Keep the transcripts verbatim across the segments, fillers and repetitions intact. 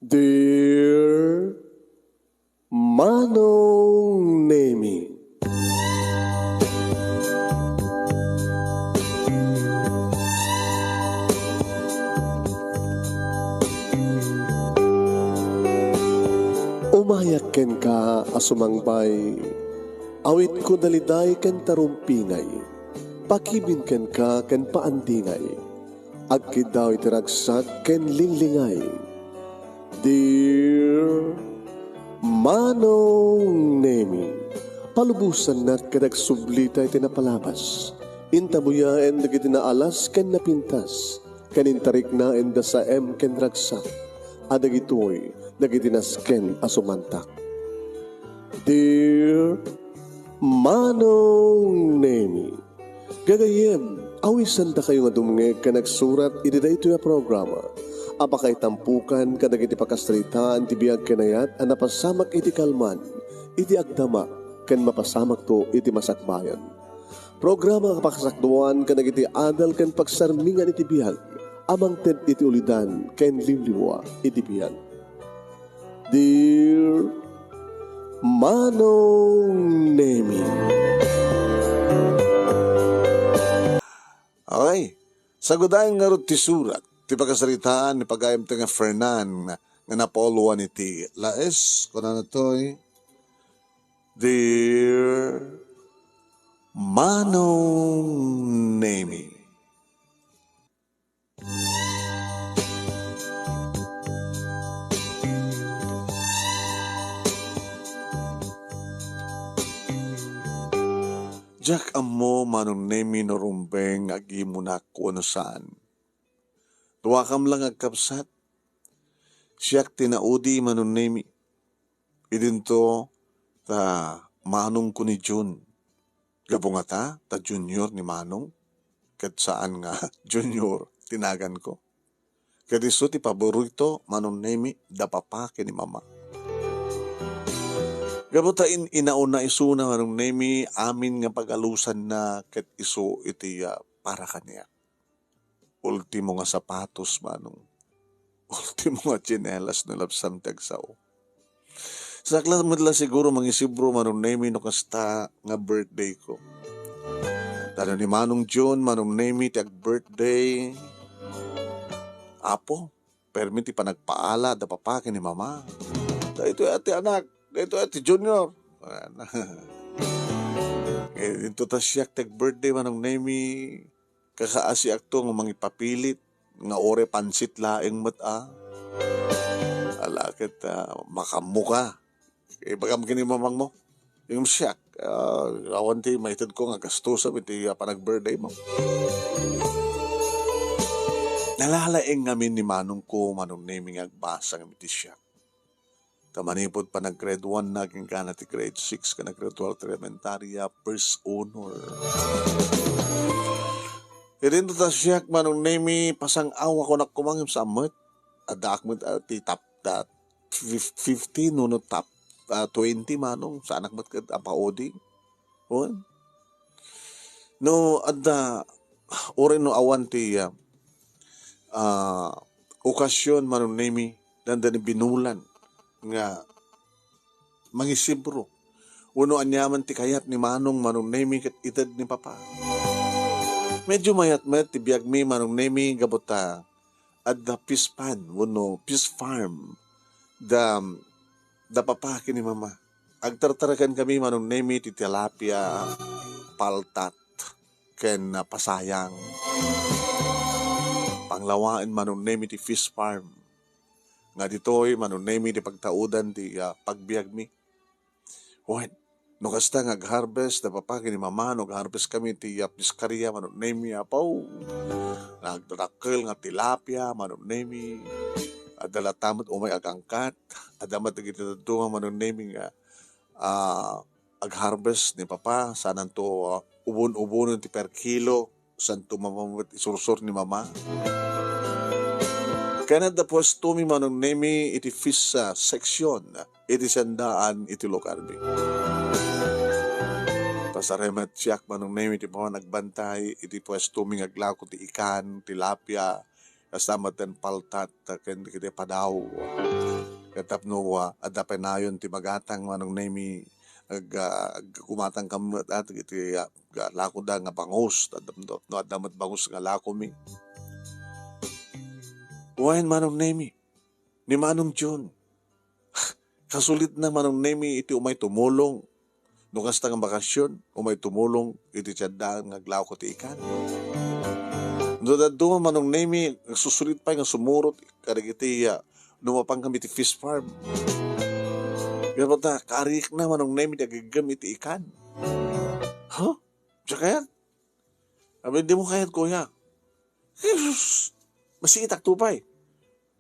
Dear Manong Nemi. Umayak kenka a sumangbay, awitko daliday ken tarumpingay, pakibin kenka ken paandingay. Agkiddaw iti ragsak ken linglingay. Dear Manong Nemi, palubosannak ket agsublita iti napalabas. Intabuyaen dagiti naalas ken napintas, ken intariknaen da saem ken ragsak, a dagitoy dagiti nasken a sumantak. Dear Manong Nemi, gagayyem, awisandakayo nga dumngeg ken agsurat iti daytoy a programa a pakaitampokan kadagiti pakasaritaan ti biag ken ayat a napasamak iti kalman, iti agdama, ken mapasamakto iti masakbayan. Programa a pakasakduan kadagiti adal ken pagsarmingan iti biag a mangted iti ulidan ken liwliwa iti biag. Dear Manong Nemi. Okay. Sagudayen ngarud ti surat ti pakasaritaan ni pagayamta nga Fernan nga napauluan iti Laes. Kunana toy, Dear Manong Nemi. Diak ammo, Manong Nemi, no rumbeng nga agimunak wenno saan. Duakam la nga agkabsat. Siak ti naudi, Manong Nemi. Idinto ta manongko ni Jun. Gapu ngata, ta junior ni Manong, ket saan nga junior ti naganko. Ket isu ti paborito, Manong Nemi, da papa ken ni mama. Gapu ta in-, inauna isuna, Manong Nemi, amin nga pagalusanna ket isu iti, ah, para kaniak. Ultimo nga sapatos, Manong. Ultimo nga tsinelas no lapsam ti agsao. Sakla met la siguro mangisibro, Manong Nemi, no kasta nga birthday ko. Ta no ni Manong Jun, Manong Nemi, ti ag-birthday, Apo, permi ti panagpaala da papa ken ni mama. Daytoy a ti anak, daytoy a ti junior. Eh, into ta siak ti ag-birthday, Manong Nemi, kakaasiakto nga mangipapilit nga uray pansit laeng met a. Ala ket, ah, makammo ka. Ibagam ken ni mamangmo. Ngem siak, ah, awan ti maitedko nga gastusen iti, ah, panag-birthday mo. Nalalaeng ngamin ni manongko, Manong Nemi, nga agbasa ngem iti siak. Ta manipud panag-grade one na, agingga ti grade six ken nag-grade twelve ti elementarya, first honor. Idinto ta siak, Manong Nemi, pasang-awak koma ngem saan met. Addaak met, ah, ti top, ah, fif-, fifteen wenno top, ah, twenty, Manong. Saanak met ket a paudi. Wen? No adda, uray no awan ti, ah, ah, okasyon, Manong Nemi, dandani binulan nga mangisibro wenno aniaman ti kayat ni Manong, Manong Nemi, ket ited ni Papa. Medyo mayat met ti biagmi, Manong Nemi, gapu ta adda fish pond wenno fish farm da, da Papa ken ni Mama. Agtartaraken kami, Manong Nemi, ti tilapia, paltat, ken, ah, pasayang. Panglawaen, Manong Nemi, ti fish farm. Nga ditoy, Manong Nemi, ti pagtaudan ti, ah, pagbiagmi. Wen, no kasta nga ag-harvest da Papa ken ni Mama, no ag-harvest kami ti, ah, piskaria, Manong Nemi, apaw. Nagdadakkel nga tilapia, Manong Nemi. Adda latta met umay agangkat. Adda met dagiti dadduma, Manong Nemi, nga, ah, ag-harvest ni Papa, saananto, ah, ubon-ubonen ti per kilo, saanto mamammet isursor ni Mama. Ken adda puestomi, Manong Nemi, iti fish, ah, section iti sendaan iti lugarmi. Pasarematiak, Manong Nemi, ti pamanagbantay iti puestomi nga aglaku ti ikan, tilapia, Kasta met ti paltat ken dagiti padaw. Ket tapno, ah, adda pay nayon ti magatang, Manong Nemi, ag-, ah, aggumatangkam met, ah, dagiti, ah, lakoda nga bangus. Tapno, no adda met bangus nga lakomi. Wen, Manong Nemi, ni Manong Jun. Kasulitna, Manong Nemi, iti umay tumulong. No kasta nga bakasyon, umay tumulong iti tiandaan nga aglako ti ikan. No dadduma, Manong Nemi, agsusulit pay nga sumurot kadagiti, ah, no mapan kami ti fish farm. Kaya ta, karikna, Manong Nemi, ti agiggem iti ikan. Huh? Diak kayat? Abi, di mo kayat, kuya. Jesus! Masiitak to pay.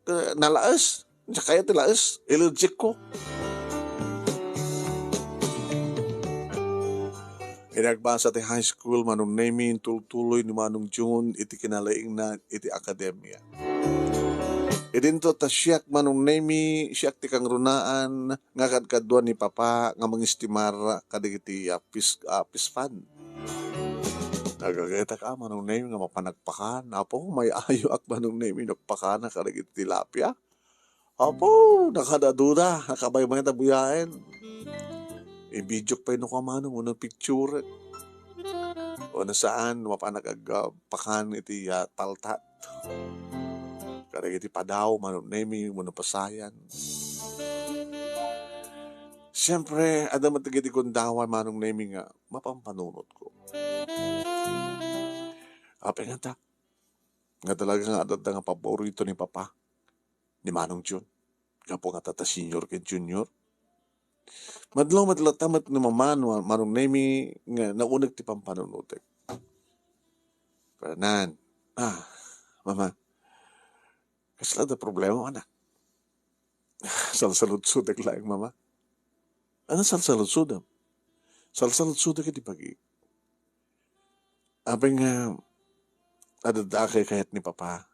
Eh, nalaes. Diak kayat ti laes. Allergic ko. Inagbasa ti high school, Manong Nemi, intultuloy ni Manong Jun iti kinalaingna iti akademia. Idinto ta siak, Manong Nemi, siak ti kangrunaan nga kadkadua ni Papa nga mangistimar kadagiti, ah, pis-, ah, fish pond. Nagagatak a, Manong Nemi, nga mapan agpakan. Apo, may ayoak, Manong Nemi, nagpakana kadagiti tilapia. Apo, nakadaduda, nakabaybay ta buyaen. Ibidiok pay no kua, Manong, wenno picture. Wenno saan, mapan ag-, ah, pakan iti, ah, paltat. Kadagiti padaw, Manong Nemi, wenno pasayan. Siempre, adda met dagiti gundaway, Manong Nemi, nga mapampanunotko. Apay ngata, nga talaga nga adda nga paborito ni Papa, ni Manong Jun. Gapu nga adda ta senior ken junior. Madlaw met latta met ni Mama, Manong Nemi, nga nauneg ti pampanunotek. Fernan, ah, Mama, kasla da problema, anak? Salsaludsodek laeng, Mama. Ania salsaludsodem? Salsaludsodek iti bagi. Apay nga, adda a kaykayat ni Papa,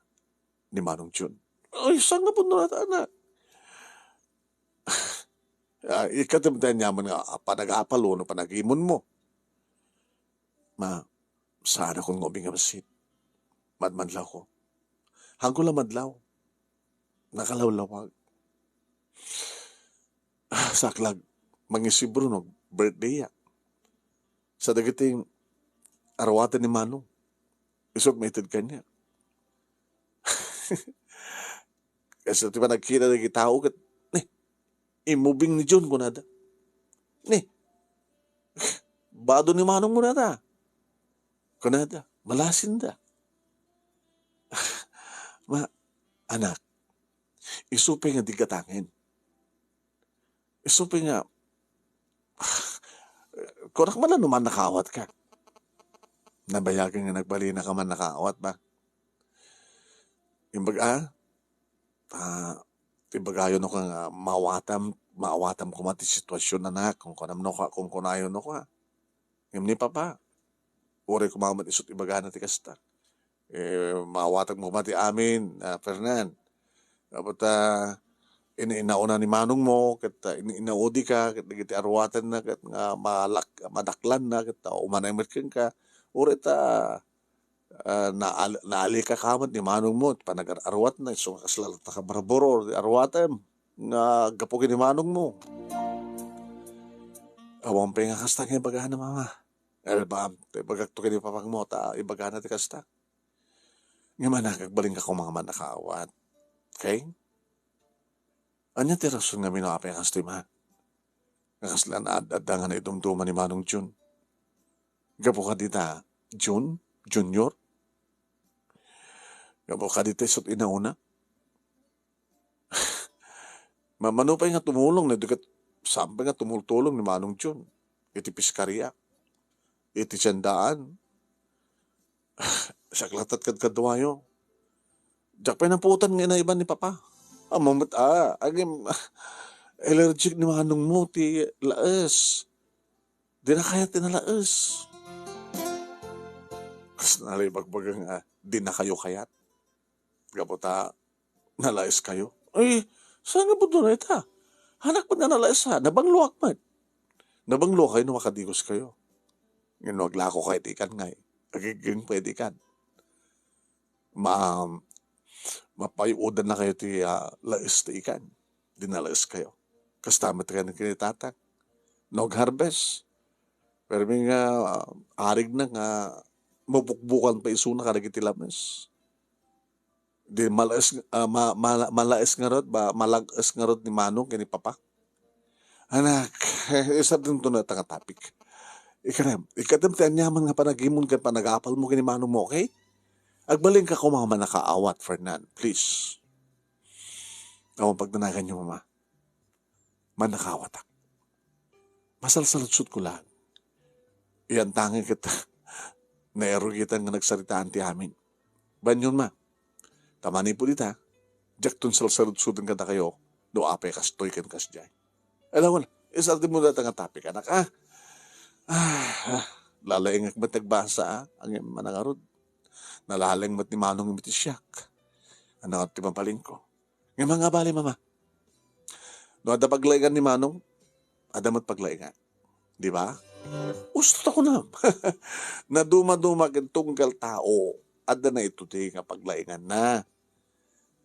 ni Manong Jun. Ay, saan nga punno nata, anak? Ah, ikaw ti aniaman nga, ah, panagapal wenno panagimon mo. Ma, saan akon nga ubing a bassit. Madmadlaw ko. Haanko la madlaw. Nakalawlawag. Ah, saklag, mangisibro no birthday ya. Sa dagiti aruaten ni Manong. Isut' maited kaniak. Kasta ti panagkita dagiti tao ket, "Ni, immubing ni Jun," kunada. "Ni, bado ni Manong," kunada. Kunada, malasinda. Ma, anak, isu pay nga di gatangen. Isu pay nga, kunak man la no mannakaawat ka. Nabayagen nga nagbalin a ka mannakaawat ba? Imbag a, ah, ibagayo no ka nga maawatam, maawatam koma ti sitwasyon, anak, kunkunam no ka, kunkunayo no ka. Ngem ni Papa, uray koma met isut' ibagana ti kasta. Eh, maawatak mo koma ti amin, ah, Fernan. Gapu ta, in-, inauna ni Manong mo, ket, ah, in-, inaudi ka, ket dagiti aruatenna, ket nga malak-, madaklanna, ket, ah, umanay met kenka. Uray ta, ah, naal-, naalika ka met ni Manong mo, panagar-aruatna, isu nga kasla latta ka barbaror, ti aruatem, nga gapu ken ni Manong mo. Awan pay nga kasta nga ibagana, Mama. Albam, ta ibagak to ken ni Papang mo, ta ibagana ti kasta. Ngem anak, agbalin ka koma nga mannakaawat. Okay? Ania ti rason nga mino apay a kastoy, Ma? Nga kasla naad-adda nga naidumduma ni Manong Jun. Gapu kadi ta, Jun? Junior? Gapu kadi ta isut' inauna? Ma-, mano pay nga tumulong, no, di ket saan pay nga tumultulong ni Manong Jun iti piskaria, iti tiendaan. Siak latta ti kadkaduayo. Diak pay napuotan nga inaiban ni Papa. Ammom met, ah, agim-, allergic ni Manong mo ti laes. Dina kayat ti nalaes. Kas nalibagbaga nga, dina kayo kayat. Gapu ta, nalaes kayo. Ay, saan nga pudno na ita? Anak met nga nalaes, ha? Nabangloak met. Nabangloak kayo no makadigos kayo. Ngem no aglako kayo ti ikan ngay, agigging pay ti ikan. Ma-, mapayuodannakayo ti, ah, laes ti ikan. Di nalaeskayo. Kasta met ken ni tatang. No ag-harvest, permi nga, ah, arigna nga mabukbukan pay isuna kadagiti lames. Di malaes, ah, ma-, mala-, malaes ngarud, ba, malag-es ngarud ni Manong ken ni Papa. Anak, eh, isardengto dayta nga topic. Ikadem, ikadem ti aniaman nga panagimon ken panagapalmo ken ni Manongmo, okay? Agbalinka koma nga mannakaawat, Fernan, please. Awan pagdanaganyo, Mama. Mannakaawatak. Masalsaludsodko laeng. Iyan tangay ket nairugitan nga nagsaritaan ti amin. Banyon, Ma. Ta manipud ita, diakton salsaludsoden kadakayo no apay kastoy ken kasdiay. Ala, wala. Isardengmo dayta nga topic, anak, ah. Ah, ah. Lalaingek met agbasa, ah. Ngem manangarud. Nalalaing met ni Manong iti siak. Ania ti mabalinko? Ngem ania bale, Mama? No adda paglaingan ni Manong, adda met paglaingan. Di ba? Usto ta kunam. Nadumaduma ken tunggal tao, adda na itudi nga paglainganna.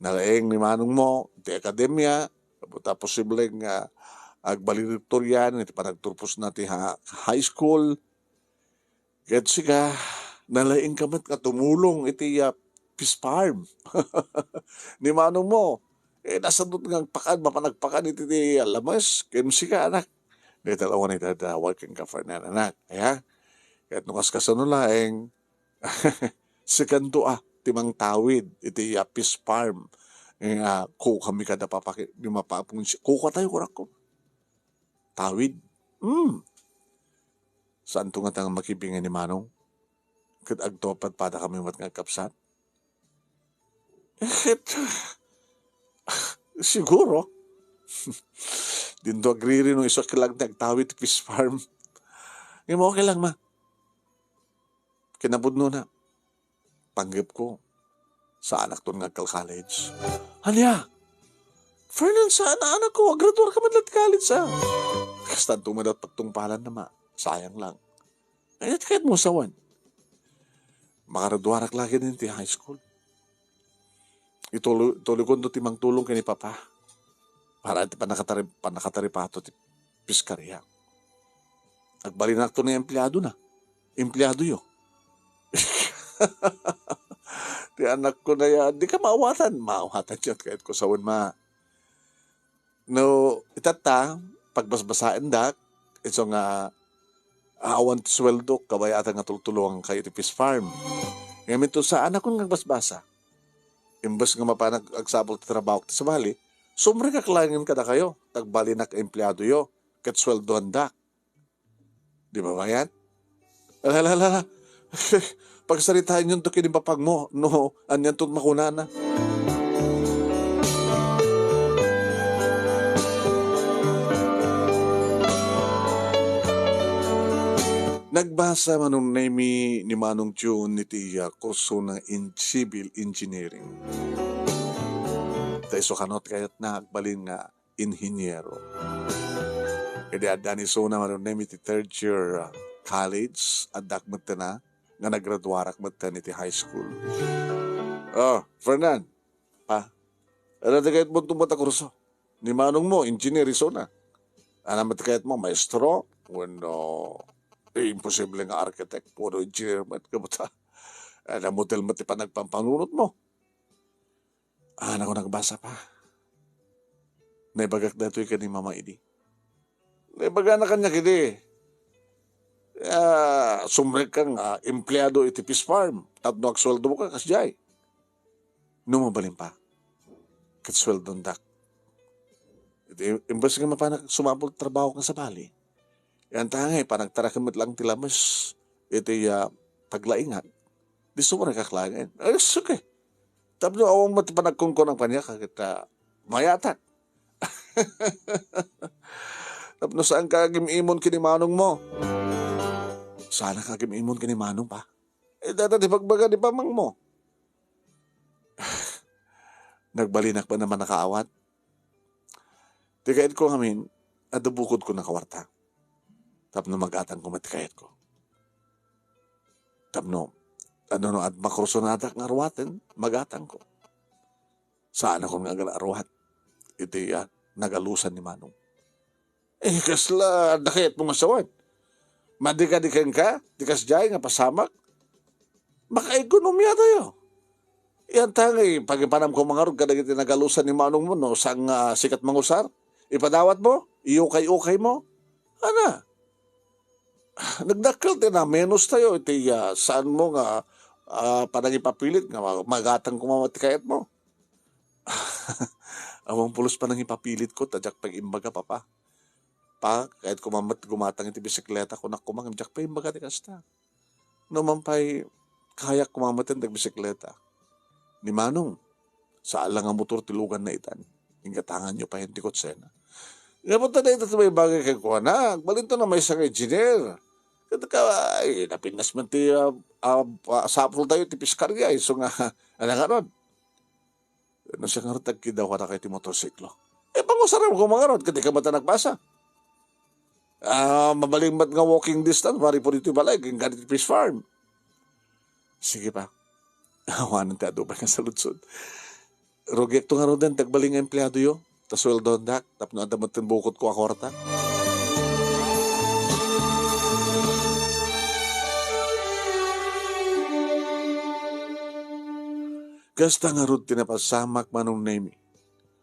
Nalaing ni Manongmo ti akademia, ta posible nga agvaledictorian iti panagturposna ti ha-, high school. Ket sika, nalaingka met nga tumulong iti, ah, fish farm ni Manongmo. Eh, nasadot nga agpakan, mapan agpakan iti, ti, ah, lames. Ken sika, anak, dayta la awan iti adda working ka for nan, anak. Aya? Ket no kaskasano laeng, sikanto, ah, ti mangtawid iti, ah, fish farm. Eh, ah, kukami kada papaki-, di mapapung-, kukatayo, kurakko. Tawid? Hmm. Saanto ngata nga makibingay ni Manong? Ket agtupad padakami met nga agkabsat? Eh, ket, siguro. Dinto agriri no isu a lang ti agtawid ti fish farm. Ngem okay lang, Ma. Kinapudnona, panggepko, saanakton nga agkal-college. Ania? Fernan, saan a, anakko, agraduarka met la ti college, ah. Kastanto met pagtungpalanna, Ma. Sayang lang. Ania ti kayatmo sawen? Makaraduarak la ket iti high school. Ituloy-, ituloykonto ti mangtulong ken ni Papa para iti pannakatari-, pannakataripato ti piskaria. Agbalinakto nga empleadona. Empleadoyo. Ti anakko na ya, dika maawatan. Maawatan ti kayatko sawen, Ma. No, itatta, pagbasbasaendak, isu nga, ah, awan ti sueldo, kabayatan nga tultulongankayo iti fish farm. Ngem inton saanakon nga agbasbasa, imbes nga mapan ag-, agsapul ti trabahok ti sabali, sumrekak laengen kadakayo, ta agbalinak empleadoyo, ket sueldoandak. Di ba, Mayan? Ala, ala, ala, ala. Pagsaritaenyo to ken ni papagmo, no, anian to makunana. Nagbasa Manong Nemi ni Manong June iti, ah, kursona in civil engineering. Ta isu kano ti kayatna agbalin nga inhiniero. Idi adda ni isuna Manong Nemi iti third year, ah, college, addak metten a, nga nagraduarak metten iti high school. Oh, Fernan, pa, ano ti kayatmo ti mata kurso? Ni manongmo, engineer isuna. Ano met ti kayatmo, maestro? Wenno, eh, imposible nga architect, puro engineer met, kabuta. Ano, model met ti panagpampanunotmo? Anakon agbasa, pa. Naibagak daytoy ken ni Mama idi. Naibagana kaniak idi. Ah, sumrekka nga empleado iti fish farm tapno agsueldoka, kasdiay. No mabalin, pa, ket sueldoandak. Iti, imbes nga mapanak sumapul trabaho nga sabali, yan ta nga, eh, panagtaraken met lang ti lames iti, ah, paglaingak. Di sumrekak laeng. Ay, sige. Tapno awan met ti panagkunkunam kaniak, ket, ah, mayatak. Tapno saanka agim-imon ken ni manongmo. Saanak agim-imon ken ni manong, pa. Eh, dayta ti pagbaga ni pamangmo. Nagbalinak met a mannakaawat. Ti kayatko ngamin, adda bukodko a kuarta. Tapno magatangko met ti kayatko. Tapno, ano, no, at makursonadak nga ruaten, magatangko. Saanakon nga agar-aruat iti, ah, nagalusan ni Manong. Eh, kasla dakayatmo nga sawen? Madi kadi kenka ti kasdiay nga pasamak? Makaekonomiatayo. Yan ta nga ipagipanamko ngarud kadagiti nagalusan ni Manongmo no saan nga sikat mangusar. Ipadawatmo, iyukay-ukaymo. Ana, nagdakkel ti namenostayo iti, ah, saanmo nga, ah, panangipapilit nga ma-, magatang koma met ti kayatmo. Awan pulos panangipapilitko ta diak pay imbaga, Papa. Pa, kayatko met gumatang iti bisikleta, kunak koma ngem diak pay imbaga ti kasta. No man pay, kayak koma met ti agbisikleta. Ni Manong, saan la nga motor ti luganna itan. Inggatanganyo pay ti kotsena. Ngem ta dayta ti maibagak kenkuana, agbalinto na maysa nga engineer. Ket ka, ay, napintas man ti, ah, ah, ah, sapultayo ti piskaria, isu nga, ano nga ron? No siak ngarud ti agkidaw kadakayo ti motorsiklo. Eh, pangusaram koma ngarud, ket dika met nagbasa. Ah, mabalin met nga walking distance, manipud iti balay, ken kadi ti fish farm. Sige pa. Awanen ti adu pay nga saludsod. Rugiakto ngaruden ti agbalin nga empleadoyo. Ta sueldoandak, tapno adda met ti bukotko a kuarta. Kasta ngarud ti napasamak, Manong Nemi.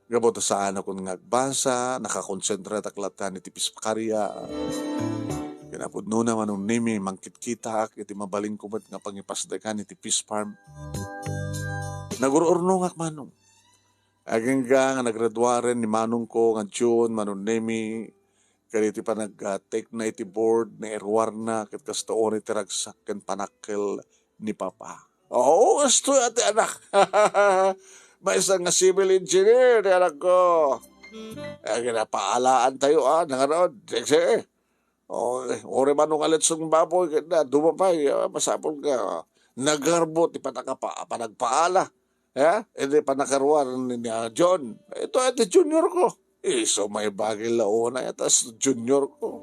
Gapu ta saanakon nga agbasa, nakakonsentratak latta iti piskaria. Kinapudnona, Manong Nemi, mangkitkitaak iti mabalinko met nga pangipasdekan iti fish farm. Nagur-urnongak, Manong. Agingga nga nagraduaren ni manongko nga June, Manong Nemi, kadagiti panag-, ah, take na iti board, nairuarna, ket kasta unay ti ragsak ken panakkel ni Papa. Oo, kastoy a ti anak. Maysa nga civil engineer ti anakko. Eh, kinapaalaan tayo, ah, nangarod. Sige. Oh, eh, uri man no nga litson baboy, ket na, duma pay, ah, masapul nga nagarbo ti panakapa-, panagpaala. Eh, iti panakaruar ni, ni, ah, John. Ito, iti junior ko. Isu may bagay la una, eh, tas junior ko.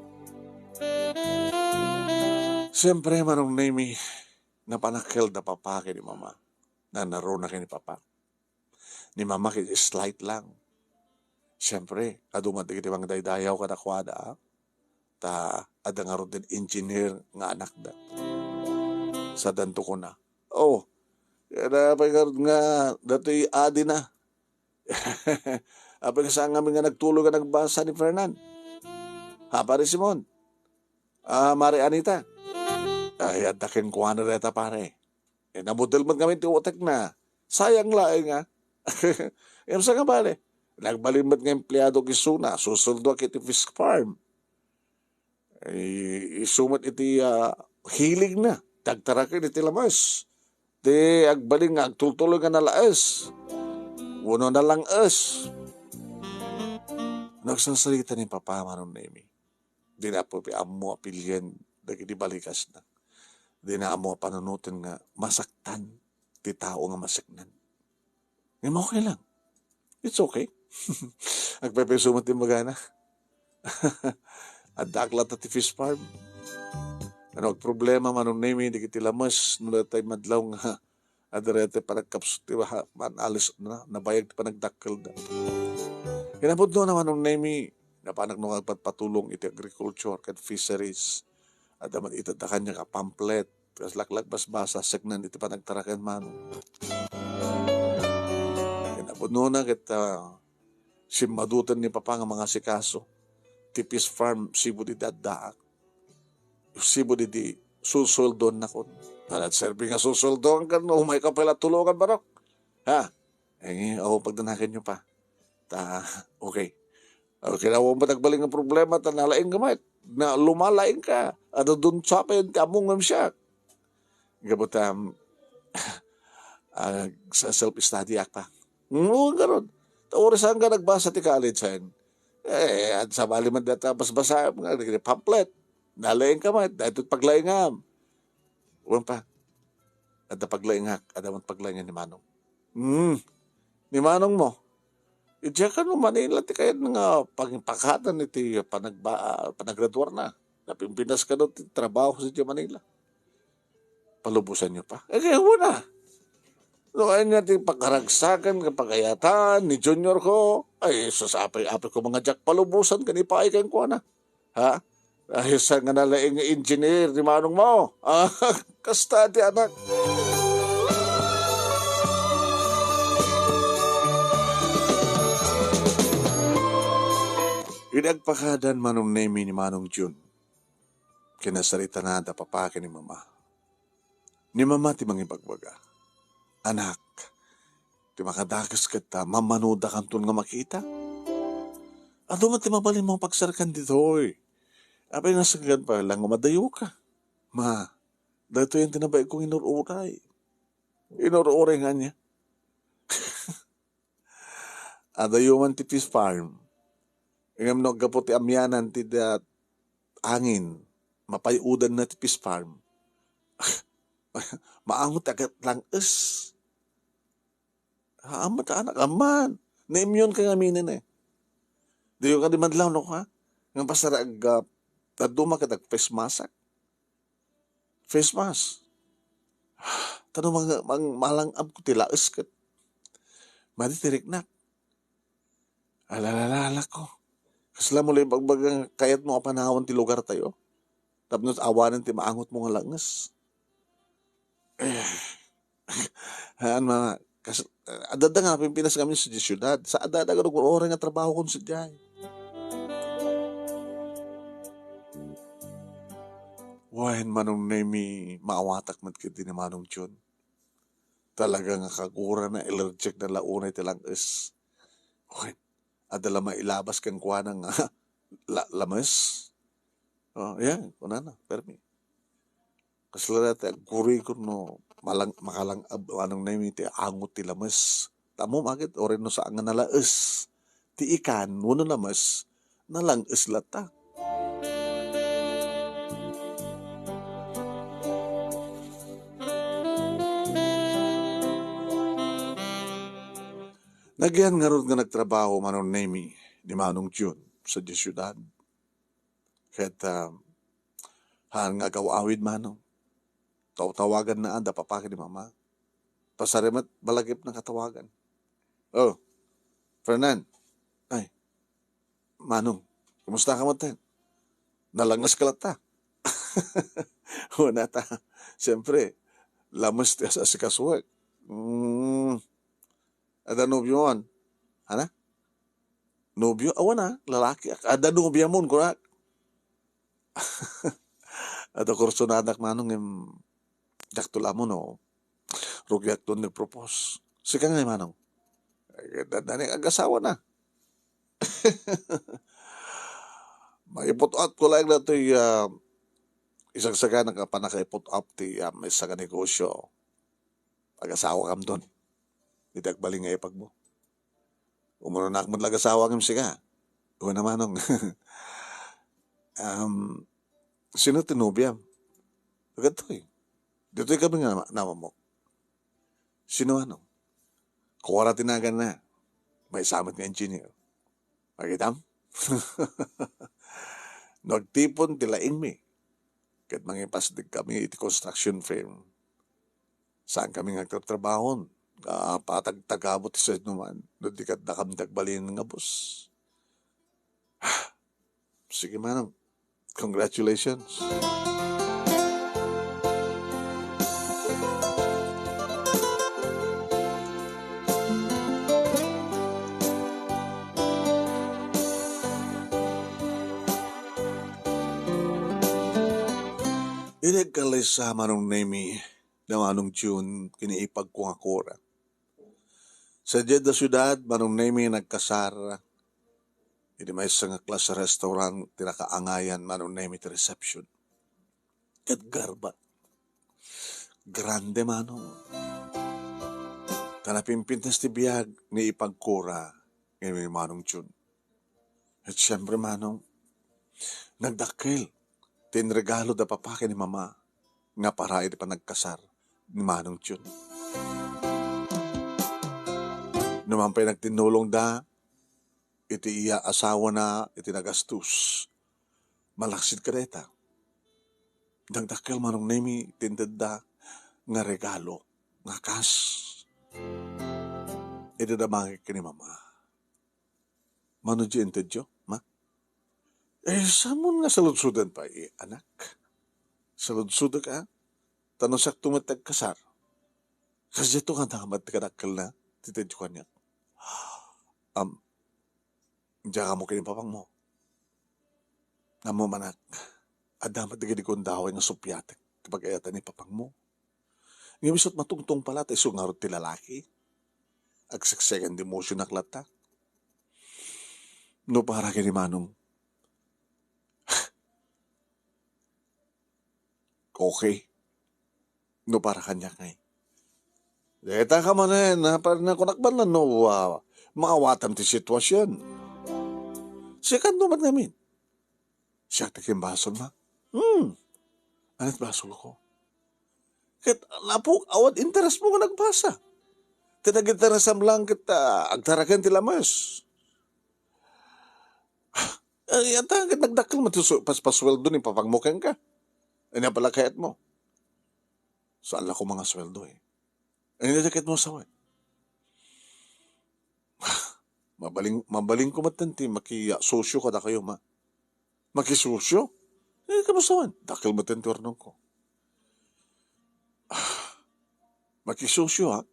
Siyempre, Manong Nemi, napanakkel da Papa ken ni Mama. Nanaruna ken ni Papa. Ni Mama ket slight lang. Siyempre, adu met dagiti mangdaydayaw kadakuada, ah. Ta adda ngaruden engineer nga anakda. Sadanto kuna, "Oh, kaya pay ngarud nga datoy adina." Apay nga saan ngamin nga nagtuloy nga nagbasa ni Fernan? Ha, Pare Simon? Ah, Mare Anita? Ay, adda kenkuana dayta, pare. Eh, nabudel met ngamin ti utekna. Sayang laeng, ah. Ngem saan nga bale? Nagbalin met nga empleado kisuna, susuldoak iti fish farm. Ay, isu met iti, ah, hiligna, dagtaraken iti lames. Ti agbalin nga agtultuloy nga nalaes. Wenno nalang-es. Nagsarsarita ni Papa, Manong Nemi. Dina pay ammo a pilien dagiti balikasna. Dina ammo a panunoten nga masaktan ti tao nga maseknan. Ngem okay lang. It's okay. Agpaypayso met ti imbagana. Addaak latta ti fish farm. Ano agproblema, Manong Nemi, dagiti lames no datay madlaw nga adda dayta panagkapsut ti baha, man alis na, nabayag ti panagdakkelda. Kinapudnona, Manong Nemi, napanak no nga agpatpatulong iti agriculture ken fisheries. Adda met ita da kaniak a pamphlet, kas laklak basbasa, seknan iti panagtaraken, Manong. Kinapudnona ket, ah, simmadutan ni Papa nga mangasikaso ti fish farm, sibu di addaak. Sibu di, di susueldoannakon. Nagserbi nga susueldoanka no umayka pay la tulongan, barok. Ha? Eh, o, pagdanakenyo pa. Ta, okay. Okay, awan met agbalin nga problema, ta nalaing ka met. Na, lumalaing ka. Adda dunsapen ti ammom ngem siak. Gapu ta, ah, sa self-study ak pa. Mm, ngarud. Ta uray saan nga nagbasa ti college, eh. Eh, adda sabali met dayta basbasa, nga, dagiti pamphlet. Nalaing ka met, daytoy paglaingam. Wen pa, adda paglaingak, adda met paglaingan ni Manong. Hmm, ni Manong mo. Idiay kano Manila ti kayat nga pangipakadan iti panagba-, ah, panagraduar na. Napimpinas kano ti trabaho sa idiay Manila. Palubosan niyo pa. Eh, kaya wala. No ania ti pakaragsakan ken pagayatan ni Junior ko, ay, sus, apay-apay ko nga diak palubosan ken ipaay kenkuana. Ha? Ay, sa nga nalaing nga engineer ni manong mo. Ah, kasta ti anak. Idi agpakadan Manong Nemi ni Manong Jun, kinasaritana da papa ken ni mama. Ni mama ti mangibagbaga, "Anak, ti makadakes ket ta mammanuda kanton nga makita. Adu met ti mabalinmo nga pagsarkan ditoy. Apay, nasenggan pay lang nga madayoka. Ma, daytoy ti nabain kong inur-uray." Inur-uray nga ania? Adayo man ti fish farm. Ngem no aggapu ti amianan ti da-, angin, mapay-udanna ti fish farm. Maangot ti agat lang-es. Haan met, anak, amman. Na-immune ka ngamin, eh. Diyo kadi madlaw, no, ha? Nga pasar ag-, ah, dadduma ket ag-face mask. Face mask. Tano mang-, mang-, malang-ab ko ti laes ket madi ti riknak. Alalalala ko. Kasla mo la ibagbaga nga kayatmo a panawan ti lugartayo? Tapno awanen ti maangotmo nga langes. Eh, haan, mga kas-, adda nga Pilipinas kami sa siudad. Sa adda nga nag-uray nga trabaho kon sadiay. Wen, Manong Nemi, maawatak met ket ni Manong Jun. Talaga nga kagurana, allergic na la unay ti langes. Wen, adda la mailabas kenkuana nga la-, lames. Oh, yan, kunana, permi. Kasla dayta, aggurigor no malang-, makalang-ab, Manong Nemi, ti angot ti lames. Tammo, maket, uray no saan nga nalaes ti ikan wenno lames, nalang-es latta. Nagyan ngarud nga nagtrabaho Manong Nemi ni Manong Jun sa siudad. Ket, ah, haan nga agaw-awid, Manong. Tawtawaganna da papa ken ni mama. Pasari met, balagipna nga tawagan. "Oh, Fernan." "Ay, Manong, kumusta ka met ten? Nalanges ka latta?" "Wen, ta, siyempre, lames ti as-asikasuek." "Mm, adda nobio man?" "Ania? Nobio? Awan a, lalaki. Adda nobiam man," kunak. Adda kursonadak, Manong, ngem diakto la ammo no rugiakto nagpropose. Sika ngay, Manong? Eh, adda ni agasawana. Maiput-at ko laeng datoy, ah, isagsaganak a pannakaiput-at ti, ah, maysa nga negosio. Agasawakam ton. Iti agbalin nga ipagmo. Umunanak met la agasawa ngem sika. Wen a, Manong. Um, sino ti nobiam? Dagitoy. Ditoy kami nga na-, namamok. Sino, Manong? Kora ti naganna. Maysa met nga engineer. Makitam? No agtipon ti laingmi, ket mangipasdek kami iti construction firm. Saan kami nga agtartrabahon nga patagtagabot ti siasinoman no di ket dakam ti agbalin nga boss. Sige, Manong. Congratulations. Idi agkallaysa, Manong Nemi, da Manong Jun, ken ni ipagko nga kura. Sadiay da siudad, Manong Nemi, nagkasar iti maysa nga class restaurant ti nakaangayan, Manong Nemi, ti reception. Ket garbat. Grande, Manong. Ta napimpintas ti biag ni ipagkura ken ni Manong Jun. Ket siempre, Manong, nagdakkel ti inregalo da papa ken ni mama nga para iti panagkasar ni Manong Jun. Numan pay nagtinnulongda iti iya asawana iti nagastos. Malaksid kadayta, dakdakkel, Manong Nemi, ti intedda nga regalo nga kas Idi damagek ken ni Mama, "Mano diay intedyo, Ma?" "Eh, saanmo nga saludsoden pay, anak? Saludsodek, a? Ta no siakto met ti agkasar, kasdiayto nga adda met ti kadakkelna ti intedyo kaniak." "Am, diak ammo ken ni papangmo. Ammom, anak, adda met dagiti gundaway nga suppiatek ti pag-ayatan ni papangmo. Ngem isu ti matungtong pay la ta isu ngarud ti lalaki. Agsekseken ti emosionak latta. No para ken ni Manong, okay. No para kaniak ngay, dayta ka manen, a, para nakunak man no, a, maawatam ti situasion. Sikanto met ngamin." "Siak ti kimbasol, Ma?" "Hmm. Ania ti basolko?" "Ket, apo, awan interesmo nga nagbasa. Ti naginteresam lang ket, a, agtaraken ti lames." "Ay, ata ket nagdakkel met ti su-, pas-, pasueldo ni papangmo kenka. Ania pay la kayatmo?" "Saan la koma nga sueldo, eh. Ania ti kayatmo sawen?" "Mabalin, mabalinko met ti makisosio kadakayo, Ma." "Makisosio? Eh, kamus sawen? Dakkel met ti urnongko." "Makisosio, ha?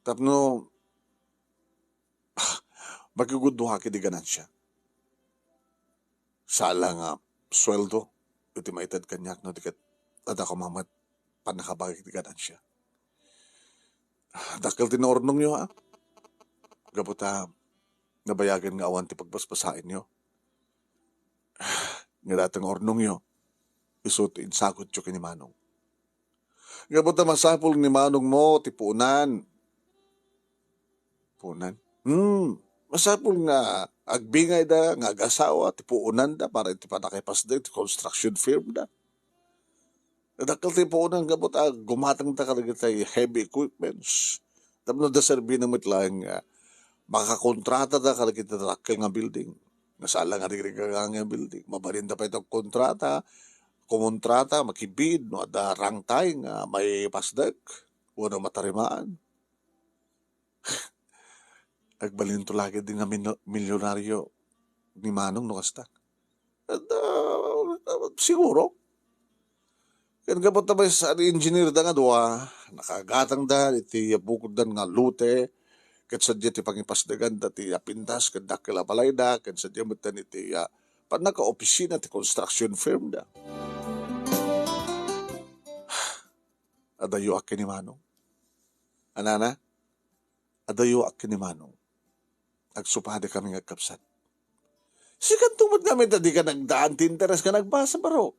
Tapno makiguduak iti ganansia. Saan la nga sueldo iti maited kaniak no di ket adda koma met pannakabagik iti ganansia. Dakkel ti naurnongyo, ha? Gapu ta nabayagen nga awan ti pagbasbasaenyo. Nga dayta nga urnongyo, isu ti insagutyo ken ni Manong. Gapu ta masapul ni Manongmo ti puonan." "Puonan?" "Hmm, masapul nga agbingayda nga agasawa ti puonanda para iti pannakaipasideg ti construction firmda. Dakkel ti puonan gapu ta gumatangda kadagiti heavy equipments. Tapno adda serbina met laeng nga makakontratada kadagiti dakkel nga building. Nga saan la nga rigrigaga nga building. Mabalinda pay ti agkontrata, kumontrata, makibid no adda rangtay nga maipasideg wenno matarimaan." "Agbalinto la ketdi nga mino-, milyonario ni Manong no kasta?" "Adda, siguro. Ken gapu ta maysa a engineer da nga dua, nakagatangda iti bukoddan nga lote, ket sadiay ti pangipasdeganda ti apintas ken dakkel a balayda, ken sadiay metten iti, a, pannakaopisina ti construction firmda." "Adayoak ken ni Manong. Anana, adayoak ken ni Manong. Agsupadikami nga agkabsat." "Sikanto met ngamin ta dika nagdaan ti interes nga nagbasa, baro.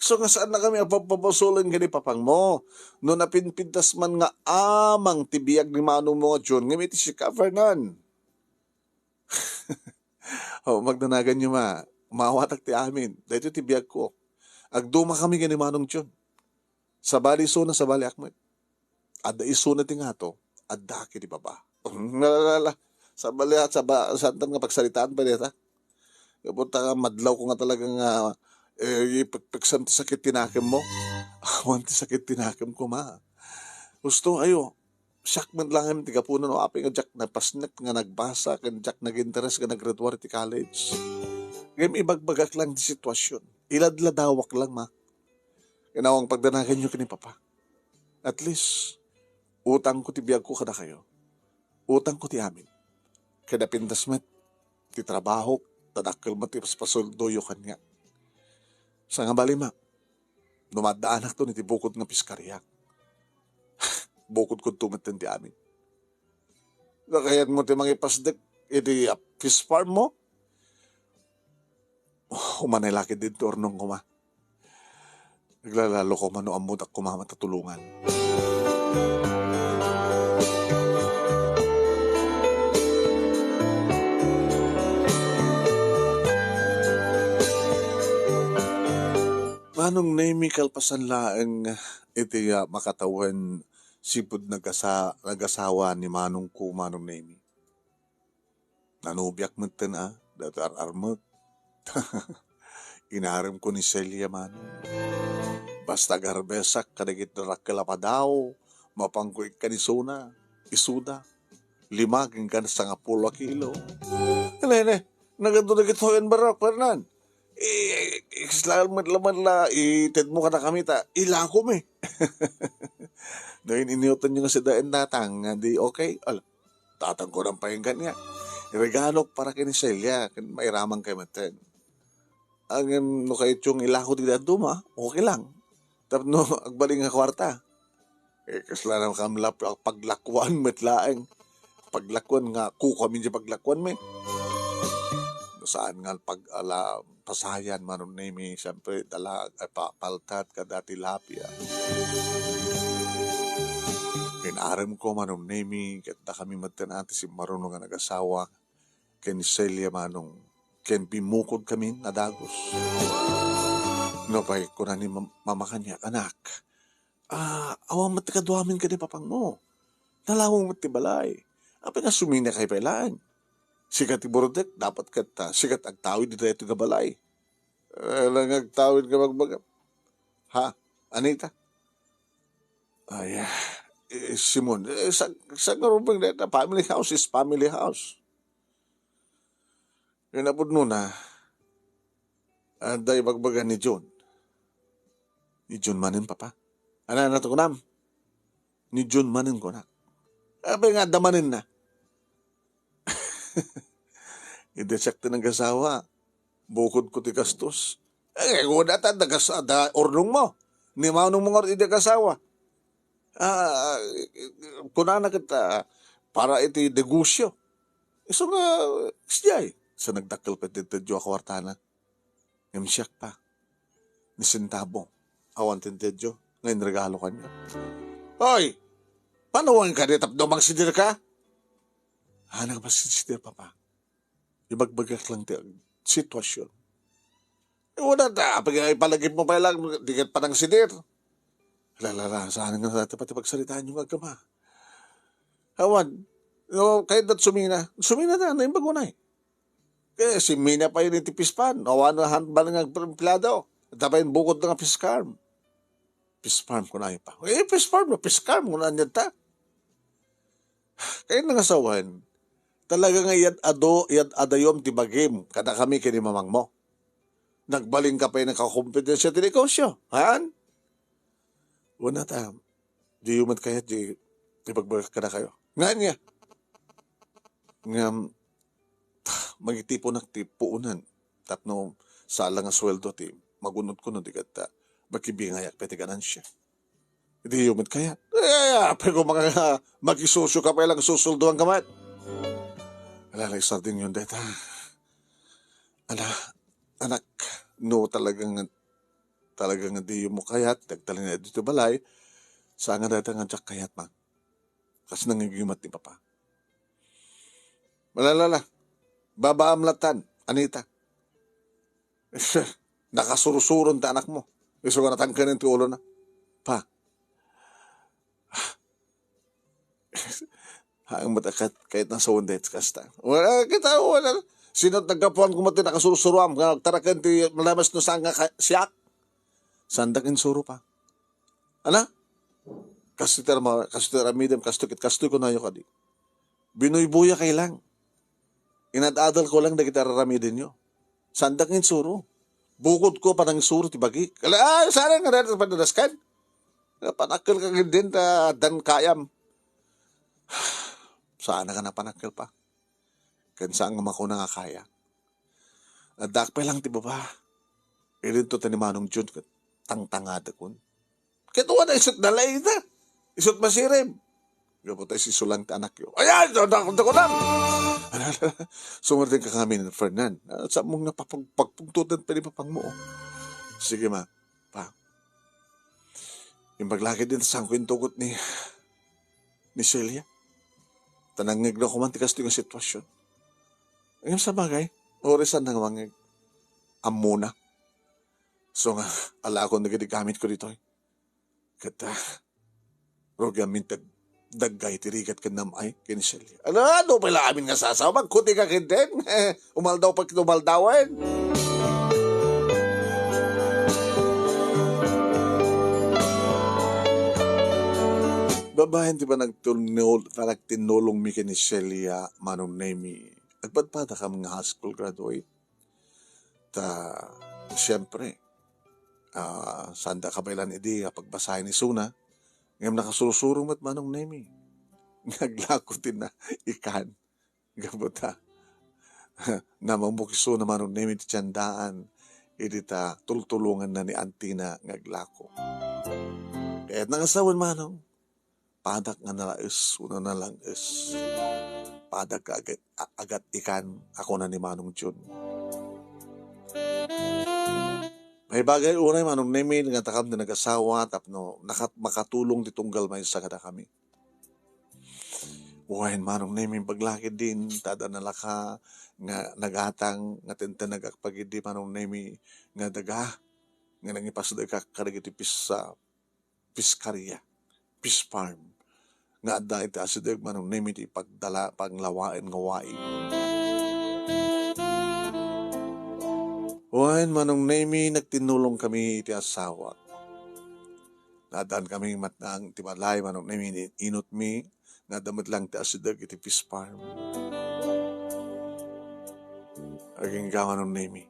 Isu nga saannakami a papabasolen ken ni papangmo no napinpintas man nga amang ti biag ni manongmo nga John ngem iti sika, Fernan." "O, magdanaganyo, Ma. Maawatak ti amin. Daytoy ti biagko. Agdumakami ken ni Manong John. Sabali isuna, sabaliak met. Adda isuna ti ngato, adda ket ti baba." "La, la, la, la. Sabali, a, saba-, saantan nga pagsaritaan pay dayta. Gapu ta madlawko nga talaga nga, eh, ipekpeksan ti sakit ti nakemmo." "Awan ti sakit ti nakemko, Ma. Husto, ayo, siak met laeng ti gapuna no apay nga diak napasnek nga nagbasa ken diak naginteres nga naggraduar iti college. Ngem ibagbagak lang ti situasion. Iladladawak lang, Ma. Ken awan pagdanaganyo ken ni Papa. At least, utangko ti biagko kadakayo. Utangko ti amin. Ken napintas met ti trabahok, ta dakkel met ti paspasoldoyo kaniak. Sangabali, Ma, no maaddaanakton iti bukod nga piskariak, bukodkonto metten ti amin. Nakayatmo ti mangipasdek iti, a, fish farm mo?" "Umanay la ketdi ti urnongko, Ma. Aglalaloko man no ammodak koma met a tulongan." Manong Nemi, kalpasan laeng iti, a, makatawen sipud nagasa-, nagasawa ni manongko, Manong Nemi. Nanobiak metten, a, daytoy ar-armek. Inaremko ni Celia, Manong. Basta agarbesak kadagiti dakkel a padaw, Mapanko ikkan isuna, isuda, lima ken sangapulo a kilo. Nene, nagadu dagitoy a barok, Fernan. Eh, eh, kasla met laman la, itedmo kadakami ta, ilakom eh. No, in-, iniyotanyo nga sida en datang, nga di okay. Ala, datang ko nang painggan niya. Regalok para ken Celia, ken mairaman kay metten. Ngem no kayatyo nga ilako ti dadduma, okay lang. Tapno agbalin nga kuarta. Eh, kasla na kam la paglakuan met laeng. Paglakuan nga, kukuam iti paglakuan mi. No saan nga pag-, ala, pasayan, Manong Nemi, siyempre, dala, ay, pa-, paltat, kada tilapia. Inarem ko, Manong Nemi, ket dakami met ti simmaruno nga nagasawa. Ken Celia, Manong, ken bimukod kami a dagus. Nupay kuna ni mam-, mama kaniak, "Anak, ah, awan met ti kaduamin ken ni papangmo. Nalawong met ti balay. Apay nga suminakay pay laeng? Sika ti burdek, dapat ket, ah, sika ti agtawid iti daytoy nga balay." Eh, lang agtawid nga bagbagam. Ha? Anita? Ay, ah, eh, Simon, eh, sa, sa nga rubeng dayta, family house is family house. Ken napudnona, adda ibagbaga ni John. Ni John manen, Papa. Ana, ana ti kunam? Ni John manen kunak. Apay nga adda manenna? Idi siak ti nagasawa, bukodko ti gastos. Eh, kuna ta, dagas-, da, urnongmo. Ni manongmo nga idi agasawa. Ah, kunana ket, ah, para iti negosyo. Isu nga, sijay, sa nagdakkel pay ti intedyo a kuartana. Ngem siak pa, ni sentabo, awan ti intedyo nga inregalo kaniak. Hoy! Paano wen kadi tapno mangsidir ka? Haannak mangsidir, Papa. Ibagbagak lang ti ag-, sitwasyon. Eh, wala ta, apay nga ipalagipmo pay lang, di ket panangsidir. Ala, ala, ala, saan nga dati pati pagsaritaanyo nga agkama? Awan, no, kayatda sumina. Sumina ta, naimbag unay. Kaya simmina pay iti fish pond. Awan nga han-, bali nga empleyado. Adda pay bukod nga fish farm. Fish farm, kunayo pa. Eh, fish farm, no, fish farm, kuna niya ta. Kaya nga sawen, talaga nga iyad-ado, iyad-adayom ti bagim, kadakami ken ni mamangmo. Nagbalinka pay nakakompetensya ti negosyo, haan? Una ta, diyo met kayat di ibagbagak kadakayo. Nga ania? Ngem, mangitiponak ti puonan tapno saan la nga sueldo ti magun-od kuno di ket, ah, makibingayak pay ti ganansia. Diyo met kayat. Eh, apay ko mga makisosyo ka pay lang susulduan ka met. Ala, ala, isardengyon dayta. Ala, anak, no talaga nga, talaga nga diyo mo kayat, nagtalina dito balay, saan nga dayta nga diak kayat, ma. Kas nangigimat ni Papa. Malalala. Babaam latan, Anita. Nakasurusuron ti anakmo. Isu nga natangkenen ti ulona. Pa. Haang met a kat-, kayat na sa undet kasta. Wala, kita, wala. Sino nagkapuan ko met ti nakasurusuroam nga agtaraken ti malamas no saan nga ka-, siak? Sandak insuro pa. Ala? Kastoy ti arma-, kastoy ti aramidem, kastoy ket kastoy kunayo kadi. Binuybuya kay lang. Inad-adal ko lang dagiti araramidenyo. Sandak nga insuro. Bukod ko panangisuro ti bagik. Ala, ay, saan nga dayta panadaskan? Panakkel ka ket din ta dan kayam. Saan ka na panakkel pa? Ken saan nga makuna nga kaya? Addak pay lang ti baba. Idinto ta ni Manong Jun ket tangtangadekon. Ket wala isut nalaida. Isut masirib. Gapu ta isisulang ti anakyo. Ayan! Dako, dako, dako! Sumurdeng ka kami ni Fernan. Ah, sa mong napapag-, pagpugtutan pa ni papangmo. Sige, ma. Pa. Imbag lagi din saan ko intugot ni, ni Celia. Tanangngeg na kuman ti kastoy nga sitwasyon. Ngem sa bagay, uri saan nang mangngeg. Ammona. So nga, alakon dagiti gamit ko ditoy. Ket, ah, rugi amin ti daggay ti rigat ken nam-ay ken ni Celia. Ala, no pay la amin nga sasao, magkuti ka ket den. Umaldaw pa ket umaldawen. Babaen ti panagtulnul-, panagtinnulongmi ken ni Celia, Manong Nemi. Agpadpadakam nga high school graduate. Ta, siyempre, ah, saanda kabaelan idi a pagbasaen isuna, ngem nakasursuro met, Manong Nemi. Nga aglako ti na-, ikan. Gapu ta, namamok isuna, Manong Nemi, ti tiandaan idi ta tultulonganna ni antina nga aglako. Kayatna nga sawen, Manong, padak nga nalaes wenno nalang-es. Padak nga agat, a-, agat ikan, a kuna ni Manong Jun. Maibagay unay, Manong Nemi, nga dakam ti nagasawa tapno nakat-, makatulong ti tunggal maysa kadakami. Wen, Manong Nemi, imbag la ketdin, ta adda nalaka nga nagatang nga tentenegak pagidi, Manong Nemi, nga daga nga nangipasdekak kadagiti pis-, ah, piskaria, fish farm, nga adda iti asideg, Manong Nemi, ti pagdala, panglawaen nga waig. Wen, Manong Nemi, nagtinnulongkami iti asawak. Naaddankami matnang ti balay, Manong Nemi, ni inutmi, nga adda met lang ti asideg iti fish farm. Agingga, Manong Nemi,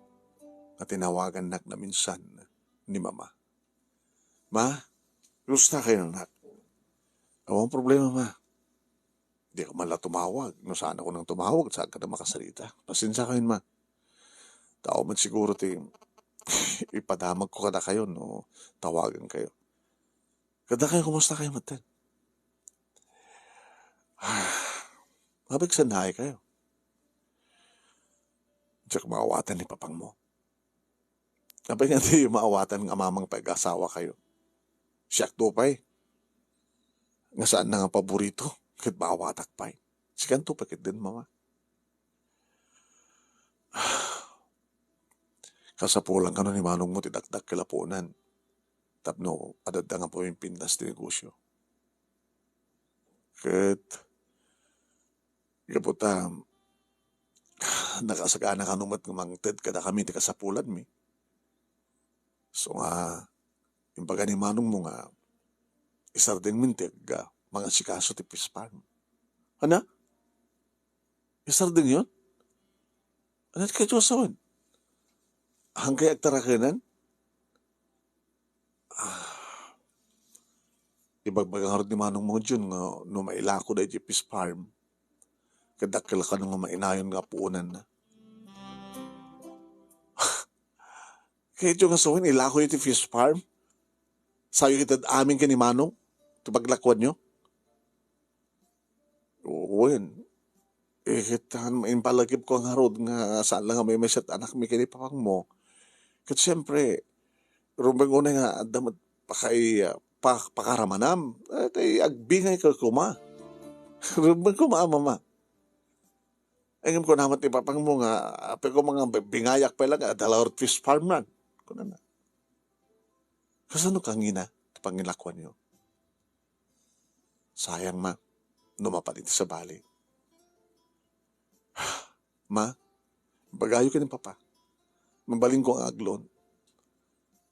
nga tinawagannak naminsan ni Mama. "Ma, kumusta kayo, anak?" "Awan problema, Ma." Di ka man la tumawag. No saan ako nang tumawag, saan ka na makasalita. Pasensya kayo, Ma. Tao man siguro ti ipadamag ko kada kayo no tawagan kayo. Kada kayo, kumusta kayo, matan? Mabigsan na kayo. Diyak maawatan ni papang mo. Apay nga di maawatan nga mamang pay asawa kayo? Siak to pay. Nga saan na nga paborito, ket maawatak pay. Sikan to pay ket din, mama. Kasapulan kano ni manong mo ti dakdakkel a puonan. Tapno adda nga pumimpintas ti negosyo. Ket gapu ta nakasagana kano met nga mangted kadakami ti kasapulanmi. So nga, imbaga ni manong mo nga isardengmin ti agga mangasikaso ti fish farm. Ana? Isardengyon? Ania ti kayatyo a sawen? Hankay agtarakenan? Ah, ibagbaga ngarud ni manong mo Jun nga no mailako daydi fish farm, ket dakkel kano nga mainayon nga puonanna. Kayatyo nga sawen, ilakoyo ti fish farm? Sayo ited amin ken ni manong ti paglakuanyo? Wen, eh, ket impalagipko ngarud nga saan la nga maymaysa ti anakmi ken ni papang mo. Ket siempre, rumbeng unay nga adda met pakai-, ah, pa-, pakaramanam, eh, tay agbingay ka koma. Rumbeng koma, mama. Ngem kuna met ni papang mo nga, apay koma nga bi-, bingayak pay la nga adda la ngarud fish farm man. Kunana. Kasano kangina ti pangilakuanyo? Sayang, ma, no mapan iti sabali. Ma, ibagayo ken ni papa. Mabalinko nga agloan.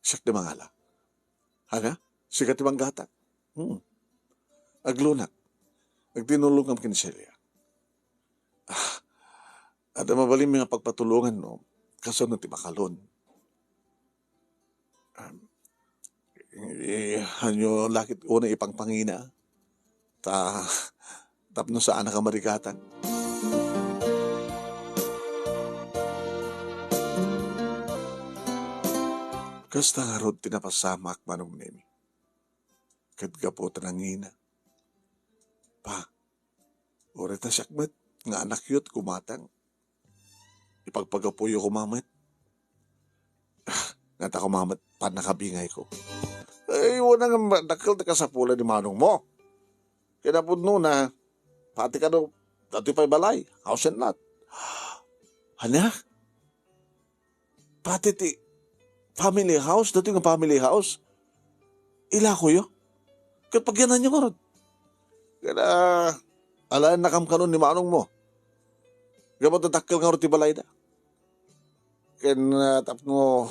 Siak ti mangala. Ania? Sika ti manggatak. Hmm. Agloanak. Agtinulongam ken ni Celia. Ah, adda mabalinmi nga pagpatulongan, no? Kasano ti makaloan? Um, eh, hanyo lakit unay ipangpangina. Ta, tapno saan a kamarigatan. Kasta ngarud ti napasamak, Manong Nemi. Ket gapu ta nangina. Pa, uray ta siak met nga anakyo ti kumatang. Ipagpagapuyo koma met. Ah, ngata koma met pannakabingayko. Ay, wana nga dakkel ti kasapulan ni manong mo. Kinapudnona, pati kano, datoy pay balay, house and lot. Ania? Pati ti family house, datoy nga family house, ilakoyo. Ket pagyananyo ngarud. Ket, ah, alaennakam kano ni manong mo. Gapu ta dakkel ngarud ti balayda. Ken, ah, tapno,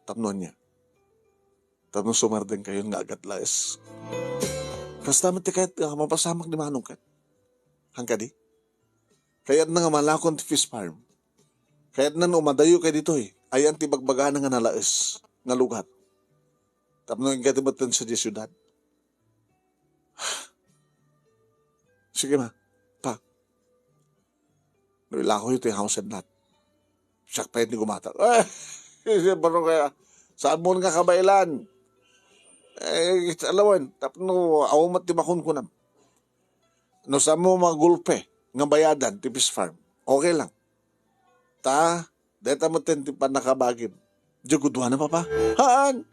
tapno ania? Tapno sumardengkayon nga agatlaes. Kasta met ti kayat nga mapasamak ni Manong ket. Hankadi? Kayatna nga malakon ti fish farm. Kayatna no madayo kay ditoy, ayan ti bagbagana nga nalaes nga lugar. Tapno inkay ti metten sadiay siudad. Sige, ma. Pa. No ilakoyo ti house and lot. Siak pay ti gumatak. Eh, siyempre kaya, saan mo nga kabaelan? Eh, alawan, tapno awan met ti makunkunam. No saan mo magulpe nga bayadan ti fish farm, okay lang. Ta, deta met ti pannakabagim. Diyo guduana, papa? Haan.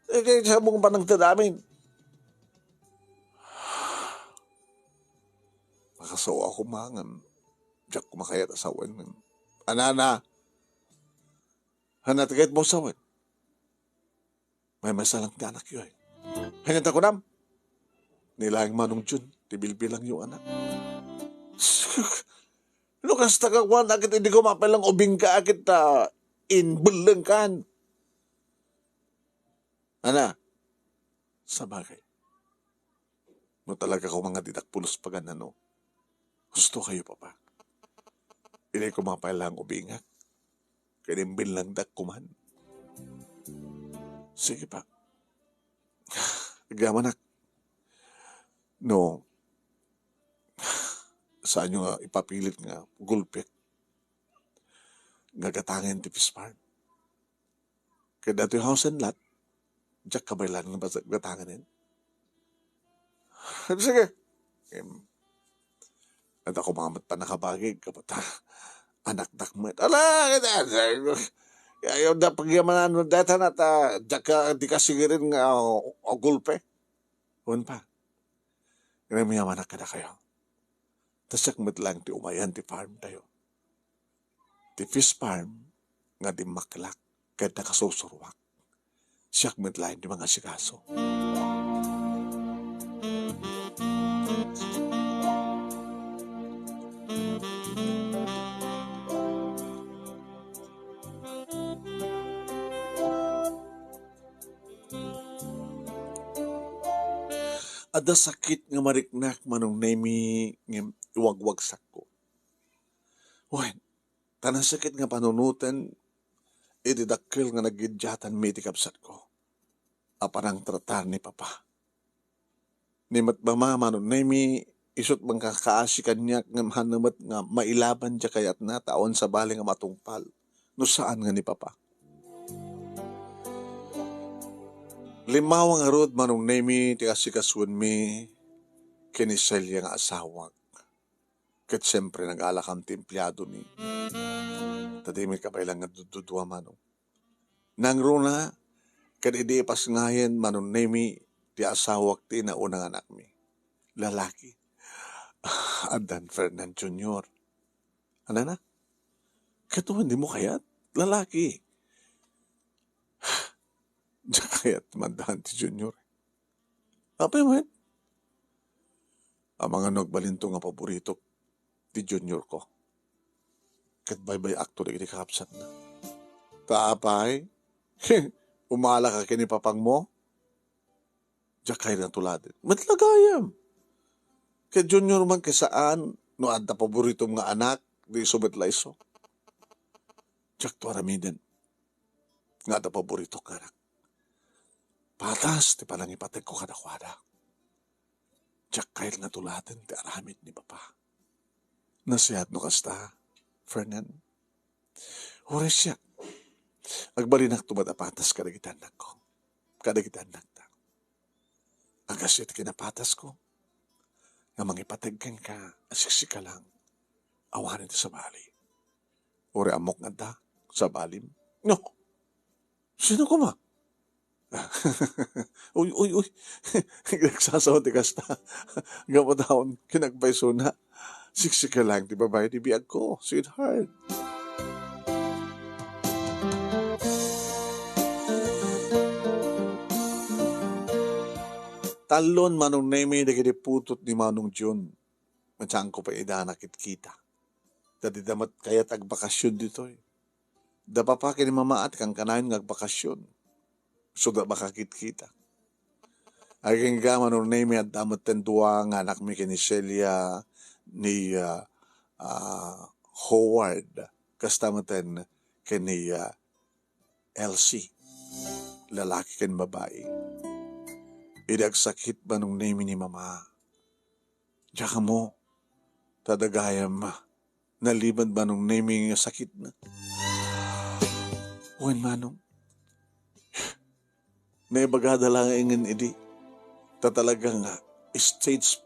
Eh, kaya sa mong panagtadamin. Makasao ako mangan. Diyak kumakayat asawen. Anana. Hanat kayat mo asawen. May masalang ti anakyo, eh. Hanya ta kunam. Nilaeng Manong Jun, ti bilbilang yung anak. No kasta ka, kuan, akit hindi ko mapailang ubing ka, akit ta inbeleng kan. Ana, sabagay. No talaga ko mga didak pulos pagan ano. Gusto kayo, papa. Hindi ko mapailang ubingak. Kaya inbelengdak kuman. Sige pa. Agyamanak. No, saan nyo nga ipapilit nga gulpit nga gatangen ti fish farm? Kaya datoy house and lot, diyak kabaelan nga bas-, gatangen. Sige. Em, at ako mga mat pa nakabagig, kapata, anak dak met. Ala, kita, ayaw da pagyamanan mo data na ta, diyak ka, di ka sigirin nga, o, o gulpe. Wen pa. Ngem yamanak kadakayo. Ta siak met laeng ti umayan ti farm tayo. Ti fish farm nga dimmaklak ket nakasusuruak. Siak met laeng ti mangasikaso. Adda sakit nga mariknak, Manong Nemi, ngem iwagwagsakko. Wen, ta nasakit nga panunoten iti dakkel nga naggidiatanmi iti kabsatko a panangtratar ni Papa. Ni met Mama, Manong Nemi, isut' mangkakaasi kaniak ngem hano met nga mailaban diay kayatna ta awan sabali nga matungpal no saan nga ni Papa. Limmawa ngarud, Manong Nemi, ti asikasuenmi ken ni Celia nga asawak. Ket siempre, nag-alakam ti empleado mi. Ta dimi kabaelan nga dududua, Manong. Nangruna, ket idi ipasngayen, Manong Nemi, ti asawak ti inauna nga anakmi. Lalaki. Addan Fernan Junior. Anana? Ket wen, dimo kayat? Lalaki. Diak kayat maddan ti Junior. Apay met? Amangan no agbalinto nga paboritok ti Junior ko. Ket baybay-akto dagiti kakabsatna. Ta apay, umala ka ken ni Papangmo? Diak kayat nga tuladen. Met la gayam. Ket Junior man ket saan, no adda paboritom nga anak, di isu met la isu. Diakto aramiden nga adda paboritok nga anak. Patas ti panangipategko kadakuada. Diak kayat nga tuladen ti aramid ni Papa. Nasayaat no kasta, Fernan. Uray siak, agbalinakto met a patas kadagiti annakko, kadagiti annakta. Agasyo ti kinapatasko nga mangipateg kenka a siksika lang, awanen ti sabali. Uray ammok nga adda sabalim. No, sino koma? Uy, uy, uy. Nagsasawa ti kasta. Gapu taon, kinagpaysona. Siksika lang ti babae ti biag ko, sweetheart. Tallon, Manong Nemi, dagiti putot ni Manong Jun. Masanko pay ida nakitkita. Ta dida met kayat agbakasyon ditoy. Da Papa ken ni Mama ti kankanayon nga agbakasyon. Isu da makakitkita. Agingga, Manong Nemi, adda metten dua nga anakmi ken ni Celia, ni, ah, ah, Howard, kasta metten ken ni, ah, Elsie, lalaki ken babai. Idi agsakit, Manong Nemi, ni Mama, diak ammo, ta adda gayam nalibad, Manong Nemi, nga sakitna. Wen, Manong, naibagada laengen idi, ta talaga nga stage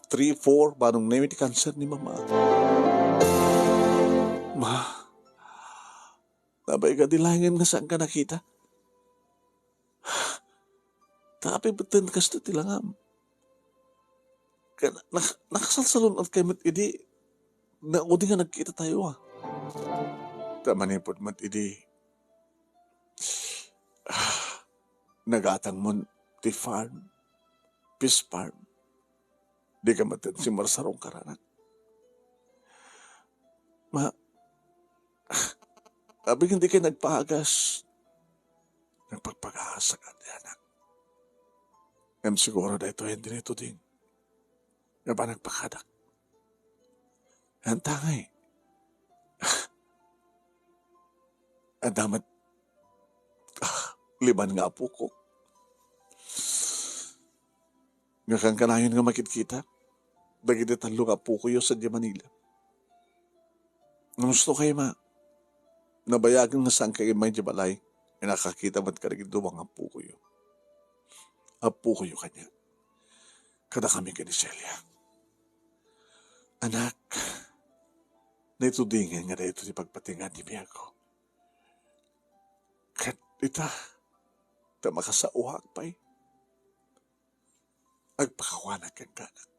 three, four, Manong Nemi, ti kanser ni Mama. Ma, nabaigadi laengen nga saanka nakita. Ta apay metten kastoy ti langam? Ken nak-, nakasalsalun-otkay met idi naudi nga nagkitatayo, a. Ta manipud met idi, ah, nagatangmon ti farm, fish farm. Dika metten simmarsarungkar, anak. Ma, apay ket dikay nagpaagas? Nagpagpagasak, adi, anak. Ngem siguro daytoyen ti naituding nga panagpakadak. Anta ngay, adda met, ah, lima nga apok. Nga kankanayon nga makitkita dagiti tallo nga apokyo sadiay Manila. Ngem gusto kay ma, nabayagen nga saan kay immay idiay balay, nga nakakita met kadagiti dua nga apokyo. Apokyo kaniak. Kadakami ken ni Celia. Anak, naitudingen nga daytoy ti pagpatingga ti biagko. Ket ita, ta makasaoak pay, agpakawanak kenka, anak.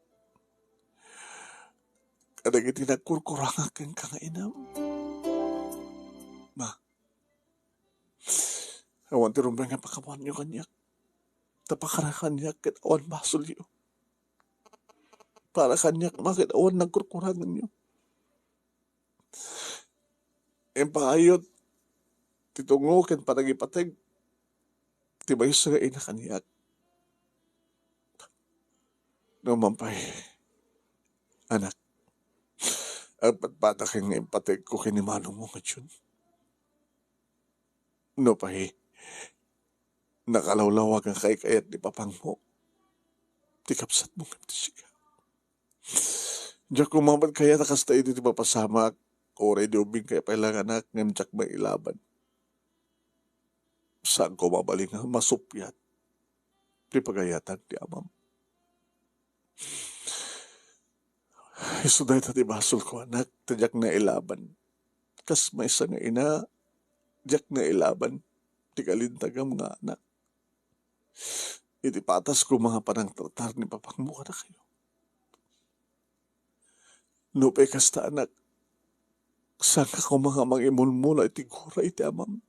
Kadagiti nagkurkurangak kenka nga inam. Ma, awan ti rumbeng nga pakawaanyo kaniak. Ta para kaniak ket awan basolyo. Para kaniak, ma, ket awan nagkurkuranganyo. Impaayyo ti tungo ken panagipateg ti maysa nga ina kaniak. Numan pay, anak, agpatpataken nga impategko ken ni manongmo nga Jun. Nupay nakalawlawag nga kaykayat ni papangmo ti kabsatmo ngem ti sika. Diak koma met kayat a kasta idi ti mapasamak, uray di ubbingkay pay la nga anak, ngem diak mailaban. Saan koma balin nga masuppiat ti pagayatan ti amam. Isu dayta ti basolko, anak, ta diak nailaban. Kas maysa nga ina, diak nailaban ti kalintagam nga anak. Iti patas koma nga panangtartar ni papangmo kadakayo. Nupay kasta, anak, saanka koma nga mangimulmula iti gura iti amam?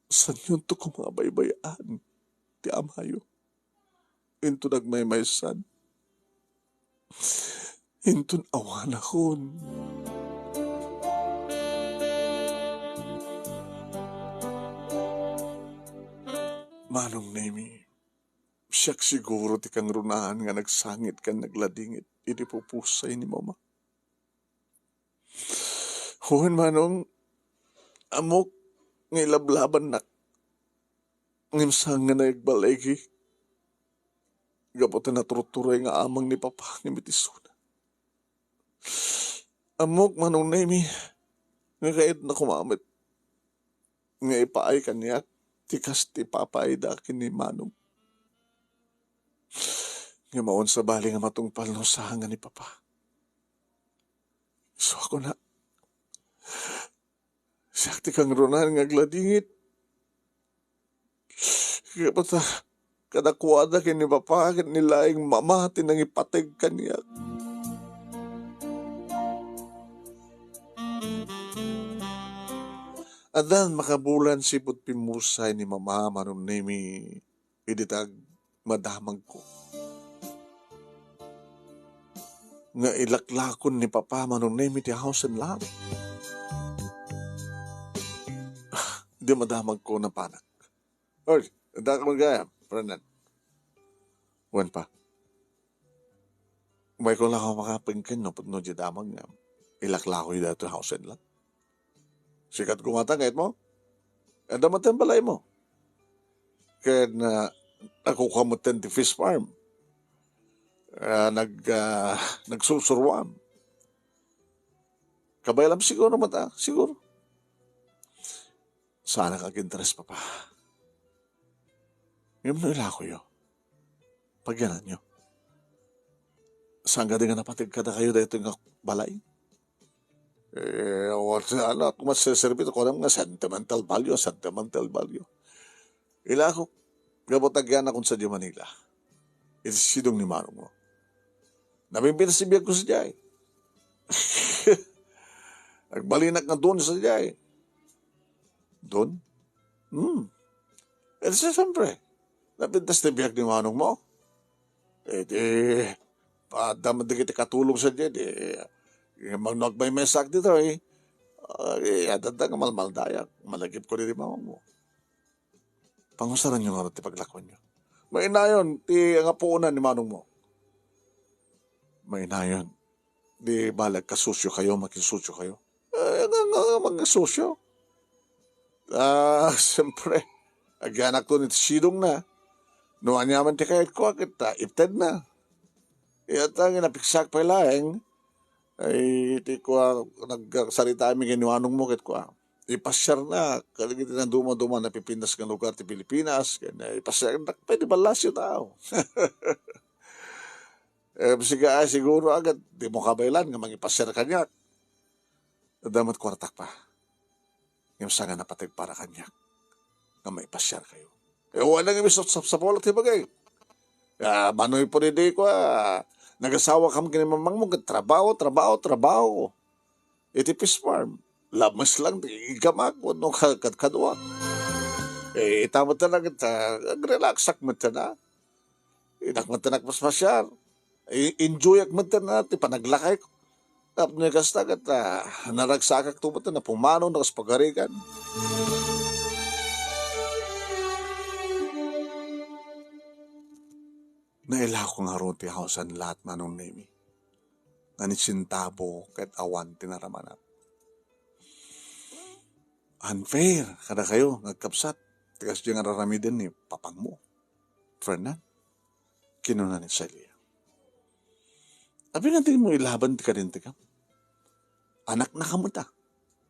Saanyonto koma a baybay-an ti amayo. Inton agmaymaysan, inton awanakon. Manong Nemi, siak siguro ti kangrunaan nga nagsangit ken nagladingit idi pupusay ni Mama. Wen, Manong, ammok nga ilablabannak. Ngem saan nga nagbaligi gapu ta naturturay nga amang ni Papa ngem iti isuna. Ammok, Manong Nemi, nga kayatna koma met nga ipaay kaniak ti kas ti ipapaayda ken ni Manong. Ngem awan sabali nga matungpal no saan nga ni Papa. Isu a kuna, siak ti kangrunaan nga agladingit. Gapu ta kadakuada ken ni Papa ket ni laeng Mama ti nangipateg kaniak. Addan makabulan sipud pimmusay ni Mama, Manong Nemi, idi ta madamagko nga ilaklakon ni Papa, Manong Nemi, ti house and lot. Idi madamagko, napanak. Oy, adda ka man gayam, Fernan. Wen pa. Umayko la makapengken no, no, diay damag nga ilaklakoyo daytoy house and lot. Sikat koma ta, ngem mo? Adda met ti balaymo. Ken, ah, nakukuam met ti fish farm. Ah, nag-, ah, nagsursuruam. Kabaylam siguro met, ah, siguro. Saanak aginteres, Papa. Ngem no ilakoyo, pagyananyo. Saan kadi nga napateg kadakayo daytoy nga balay? Eh, awan sa ano, koma serbi, kuanam nga sentimental value, sentimental value. Ilako, gapu ta agyanakon sadiay Manila. Iti sidong ni manongmo. Napimpitas ti biagko sadiay. Agbalinak nga don sadiay. Don? Hmm. Eh, di, siyempre, napintas ti biag ni manongmo. Eh, di, adda met dagiti katulong sadiay, di, eh, mangno agmaymaysaak ditoy, eh, adda nga malmaldayak, malagipko ditoy manongmo. Pangusaranyo ngarud ti paglakoanyo. Mainayon ti angapuonan ni manongmo. Mainayon. Di bale, agkasosiokayo, makisosiokayo. Eh, nga, nga, nga, makisocio. Ah, siyempre, agyanakton iti sidongna. No aniaman ti kayatko, ket, ah, iptedna. Iyat nga napiksak pay laeng, ay, ti kua, nagsaritaami ken ni manongmo ket kua, ipasiarna kadagiti nadumaduma, napipintas nga lugar ti Pilipinas, ken, eh, ipasiarna pay ti ballasiw tao. Eh, sika, ay, siguro, agad, dimo kabaylan nga mangipasiar kaniak. Adda met kuartak pa. Ngem saan nga napateg para kaniak nga maipasiarkayo. Eh, wala nga isu sapsapulak ti bagay. Ah, manoy pay idi kua, nagasawakam ken ni mamangmo, ket trabaho, trabaho, trabaho. Iti fish farm, lames lang ti iggamak wenno ka-, kad-, kaduak. Eh, ita met laeng ket, ah, agrelaksak met laeng. Innak met laeng agpaspasiar. I-, enjoyak met laeng ti panaglakayko. Tapno kasta ket, ah, naragsakakto met laeng a pumanaw kas pagarigan. Nailako ngarud ti house and lot, Manong Nemy. Nga ni sentabo ket awan ti naramanak. Unfair kadakayo nga agkabsat ti kasdiay nga ar-aramiden ni papangmo, Fernan, kinuna ni Celia. Apay nga dimo ilaban ti kalintegam? Anaknaka met a.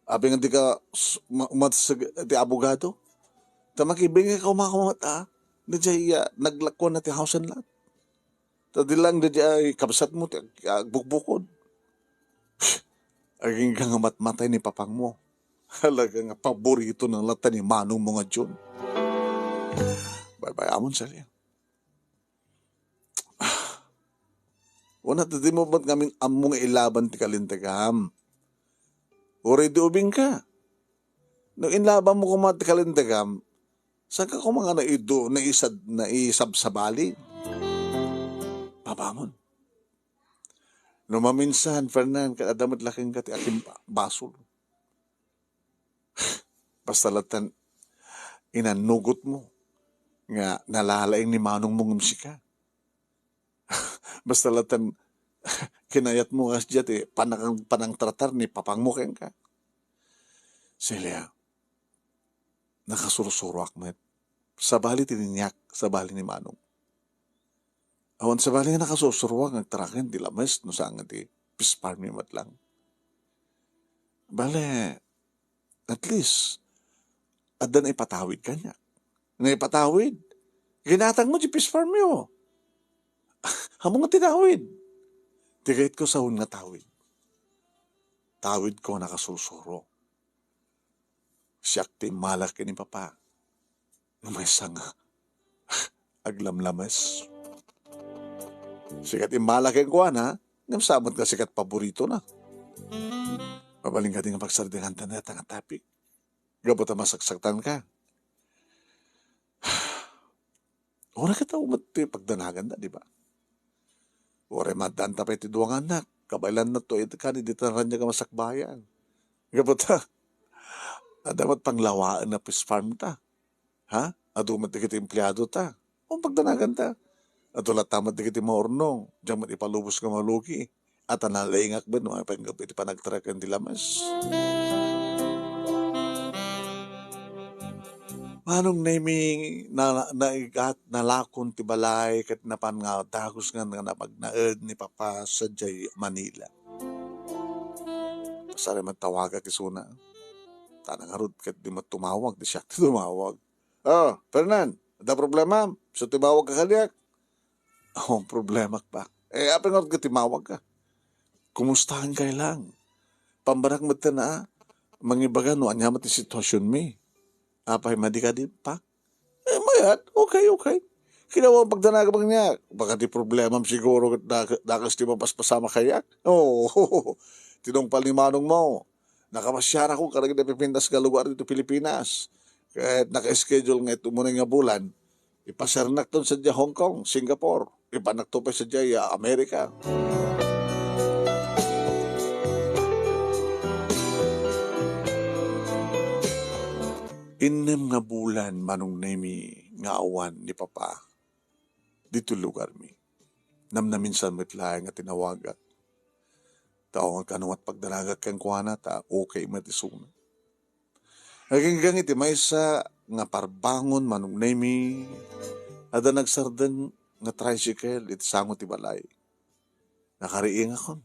Apay nga dika s-, ma-, umadseg ti abogado? Ta makibingay ka koma met a. Daydiay, ah, naglakuanna ti house and lot. Ta di laeng daydiay kabsatmo ti ag-, agbukbukod. Agingga nga matmatay ni papangmo. Talaga nga paboritona latta ni manongmo nga John. Baybay-amon, Celia. Wen, ta dimo met ngamin ammo nga ilaban ti kalintegam. Uray di ubingka. No inlabanmo koma ti kalintegam, saanka koma nga naidu-, naisad-, naisabsabali? Baybay-amon. No maminsan, Fernan, ket adda met la kenka ti akimbasol. Basta latta inannugotmo nga nalalaing ni manongmo ngem sika. Basta latta kinayatmo nga sadiay ti panang-, panangtratar ni papangmo kenka. Celia, nakasursuroak met. Sabali ti niniak, sabali ni manong. Awan sabali nga nakasursuroak nga agtaraken ti lames no saan nga ti fish farm-yo met laeng. Bale, at least, adda naipatawid kaniak. Naipatawid? Ginatangmo ti fish farm-yo. Ammom nga tinawid. Ti kayatko sao nga tawid. Tawidko a nakasursuro. Siak ti immalak ken ni Papa. No maysa nga aglamlames. Sika ti immalak kenkuana, ngem saan met nga sika ti paboritona. Mabalin kadi nga pagsardenganta dayta nga topic. Gapu ta masaksaktanka. Uray ket awan met ti pagdanaganda, di ba? Uray maaddanta pay ti dua nga annak, kabaelanna to iti kani dita raniag a masakbayan. Gapu ta, adda met panglawaen a fish farm ta. Ha? Adu met dagiti empleadota. Awan pagdanaganta. Adu latta met dagiti maurnong. Diak met ipalubos nga malugi. At nalaingak met no maipanggep iti panagtaraken ti lames. Manong Nemi, na-, naigat, nalakon ti balay ket napan nga dagus nga napagnaed ni Papa sadiay Manila. Saan met tawagak isuna. Ta ngarud ket di met tumawag, di siak ti tumawag. "Oh, Fernan, adda problema? Isu ti mawagka kaniak?" "Oh, problemak pa." "Eh, apay ngarud nga timawagka?" "Kumustaanka lang. Pambanak met a mangibaga no ania met ti situasionmi. Apay, madi kadi, Pa?" "Eh, mayat. Okay, okay. Kinawa pagdanagan niya. Baka ti problemam siguro ket dak-, dakas ti mapaspasama kaniak." "Oh, tinungpal ni manong mo. Nakapasiar ako kadagiti napipintas nga lugar dito Pilipinas. Ket naka-schedule nga ito muna nga bulan. Ipasiarnakton sadiay Hong Kong, Singapore. Ipanakto pay sadiay, ah, Amerika." Innem nga bulan, Manong Nemi, nga awan ni Papa ditoy lugarmi. Namnaminsan met laeng nga tinawagak. Ta awan kano met pagdanagak kenkuana, ta okay met isuna. Aginggang iti maysa nga parbangon, Manong Nemi, adda nagsardeng nga tricycle iti sango ti balay. Nakariingakon.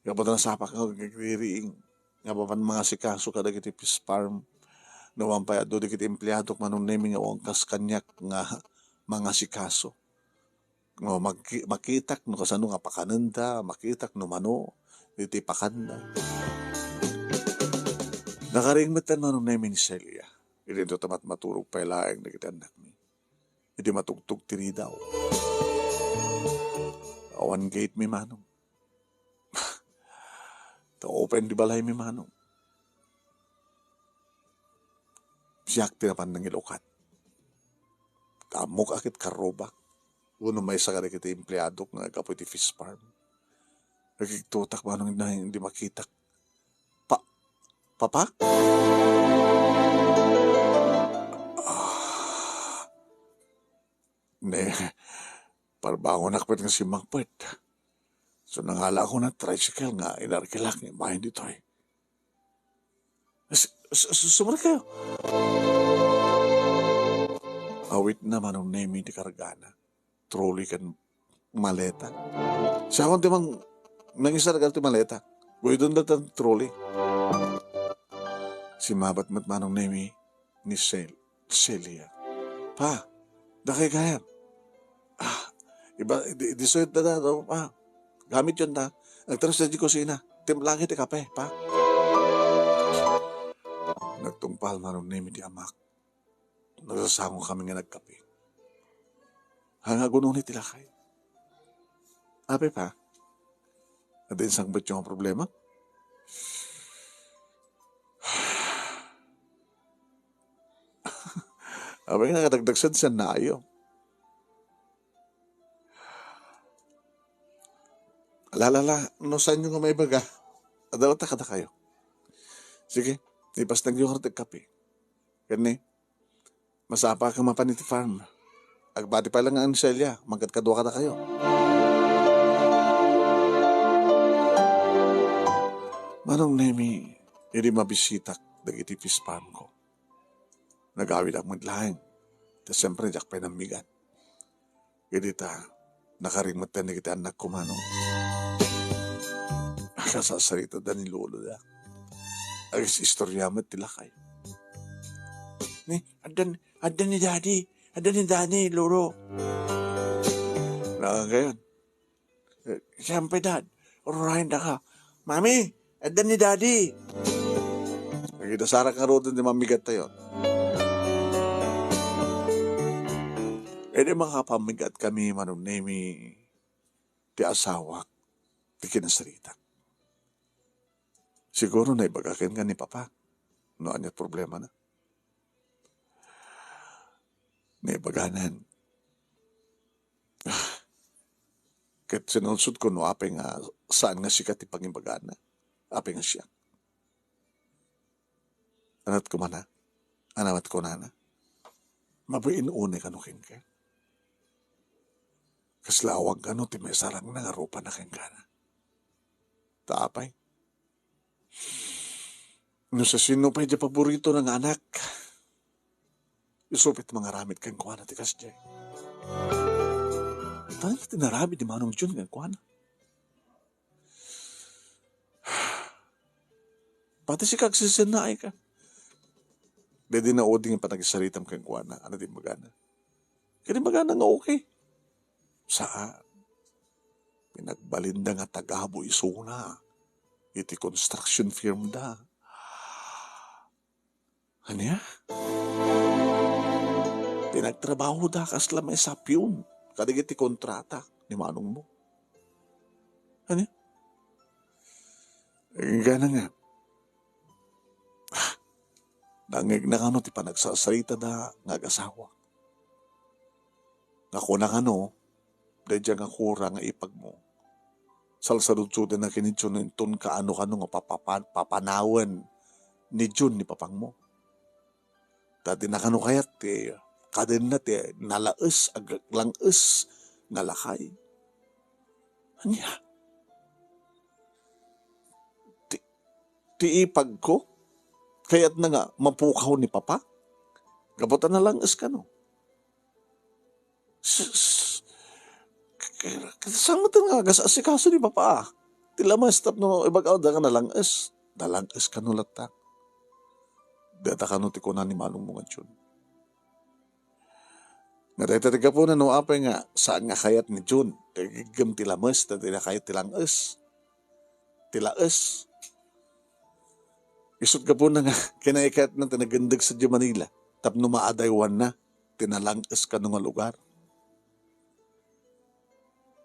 Gapu ta nasapak nga agriing. Nga mapan mangasikaso kadagiti fish farm. No man pay adu dagiti empleadok, Manong Nemi, nga awan kas kaniak nga mangasikaso. No, magki-, makitak no kasano nga pakanenda, makitak no mano iti pakanda. Nakariing met Manong Nemi ni Celia. Idinto ta met maturog pay laeng dagiti annakmi. Idi matugtog ti ridaw. Awan gate mi, Manong. Ta open di balay mi, Manong. Siak ti napan nangilukat. Ta ammok a ket karrubak. Wenno maysa kadagiti empleadok nga aggapu iti fish farm. Nagigtutak, Manong, idi makitak. Pa-, Papa? Ah. Ne, parbangonak met nga simmangpet. So, nangalak ako na tricycle nga inarkilak nga imayen ditoy. S-, s-, s-, sumrek kayo. Awit na Manong Nemi ti kargana. Trolley ken maleta. Siakon ti mang-, mangisarga ti maleta. Guydon da tan trolley. Simmabat met Manong Nemi ni Cel-, Celia. "Pa, dakay gayam." "Ah, iba, di, di suyot da, da, da, pa. Gamit yon ta. Nagtanos da di kusina. Timplaki ti kape, pa." Nagtungpal Manong Nemi ti amak. Nagsasango kami nga nagkape. Hangagunoni ti lakay. "Apay, Pa? Adda insangpetyo nga problema?" "Apay nga nakadagdagsen ti sannayo?" "La, la, la, no saanyo nga maibaga, adda latta kadakayo. Sige, ipasnagyo ngarud ti kape. Ken ni, masapaka mapan iti farm. Agbati pay laeng nga ni Celia, mangkadkadua kadakayo." Manong Nemi, idi mabisitak dagiti fish farm ko, nagawidak met laeng. Ta siempre, diak pay nammigat. Idi ta, nakaring met dagiti annakko, Manong. Akasarsarita da ni lolo da. Agistorya met ti lakay. Ni, adda, adda ni Daddy. Adda ni Daddy, Lolo. Nakagayon. Eh, siyempre, Dad. Ururayen da ka. Mami, adda ni Daddy. Nagita sarak nga roden ti mamigat tayo. Idi makapamigat kami, Manong Nemi, ti asawak, ti kinasaritak. Siguro naibaga kenka ni Papa no ania ti problemana. Naibaganan. Ket sinursotko no apay nga saan nga sika ti pangibagana. Apay nga siak. Aniat koma na? Ania met kunana? Mabain unay kano kenka? Kasla awan kano ti maisarangna nga rupana kenkana? Ta apay? No sasino pay diay paboritona nga anak, isu pay ti mangaramid kenkuana ti kasdiay. Ania ti inaramid ni Manong John kenkuana? Pati sika, agsisennaayka. Daydi nauding nga panagsaritam kenkuana, ania ti imbagana? Ket imbagana nga okay. Saan. Pinagbalinda nga tagabu isuna iti construction firm da. Ania? Pinagtrabahoda kasla maysa a pion kadagiti kontrata ni manongmo. Ania? Inggana nga, ah, nangngegna kano ti panagsarsaritada nga agasawa. Nga kuna kano, daydiay nga kura nga ipagmo, salsadudsodenna ken ni John no inton kaano-kano nga papapan-, papanawen ni John ni papangmo. Ta di na kano kayat ti kadenna ti nalaes, aglang-es nga lakay. Ania? Ti, ti ipagko? Kayatna nga mapukaw ni Papa? Gapu ta nalang-es kano. Sus. K-, k-, saan met nga agas-asikaso ni Papa? Ti lames tapno ibag-awda nga nalang-es. Nalang-es kano latta. Dayta kano ti kuna ni manongmo nga John. Nga dayta ti gapuna no apay nga saan nga kayat ni John. Ti giggem ti lames, ta di na kayat ti lang-es. Ti laes. Isut' gapuna nga kinakayatna ti nagindeg sadiay Manila tapno maadaywanna ti nalang-es kano nga lugar.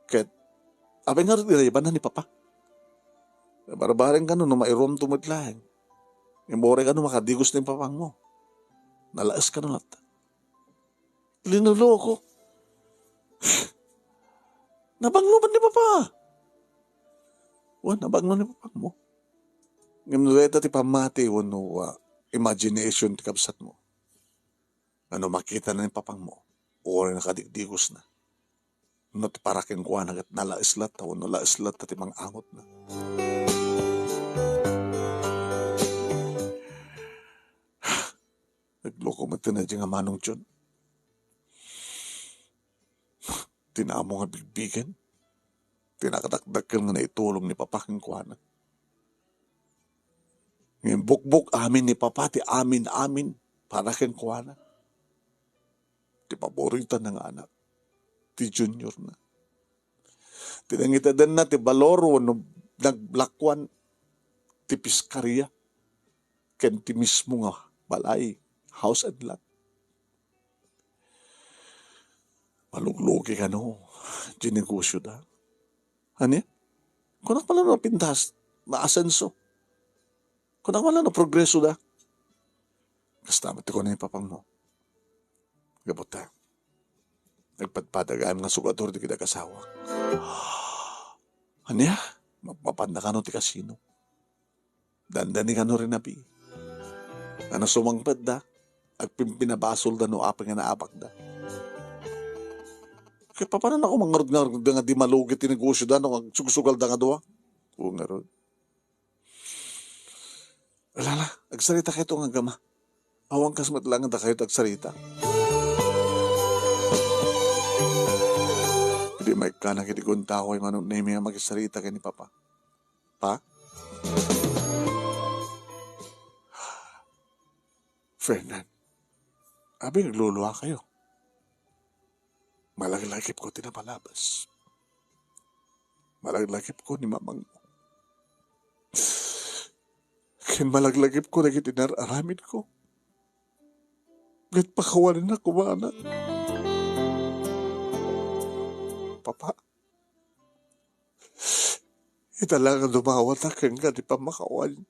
Ket apay ngarud ti naibanna ni Papa? Barbareng kano no mairuamto met laeng. Ngem uray kano makadigos ni papangmo. Nalaes kano latta. Linuloko. Nabanglo met ni Papa. Wen, nabanglo ni papangmo. Ngem no dayta ti pammati wenno, ah, imagination ti kabsatmo, a no makitana ni papangmo, uray nakadigdigosna. No ti para kenkuana ket nalaes latta wenno laes latta ti mang-angotna. Nagloko met ti nadi nga manong John. Ti namo nga bigbigen, ti nakadakdakkel nga naitulong ni Papa kenkuana. Ngem bukbok amin ni Papa ti amin-amin para kenkuana. Ti paboritana nga anak, ti juniorna. Ti nangitedenna ti balor wenno naglakuan ti piskaria ken ti mismo nga balay, house and lot. Maluglugi kano ti negosioda. Ania? Kunak pala no napintas, naasenso. Kunak pala no progresoda. Kasta met ti kuna ni papangmo. Gapu ta nagpadpadak gayam nga sugadur dagiti agasawak. Ania? Mapmapanna kano ti kasino? Dandani kano rinabii. Nga no sumangpetda, agpimpinabasolda no apay nga naabakda. Ket papananko mangngarud-ngarud nga di malugi ti negosioda no agsugsugalda nga dua? O ngarud. Alala, agsarita kayto nga agama. Awan kas met laeng dakayo ti agsarita. Idi maikkanak iti guntaoy, Manong Nemi, nga makisarita ken ni Papa. Pa? Fernan, abi nga agluluakayo. Malaglagipko ti napalabas. Malaglagipko ni mamangmo. Ken malaglagipko dagiti nar-aramidko. Ket pakawanenak koma, anak. Papa, ita la nga dumawatak kenka ti pammakawan.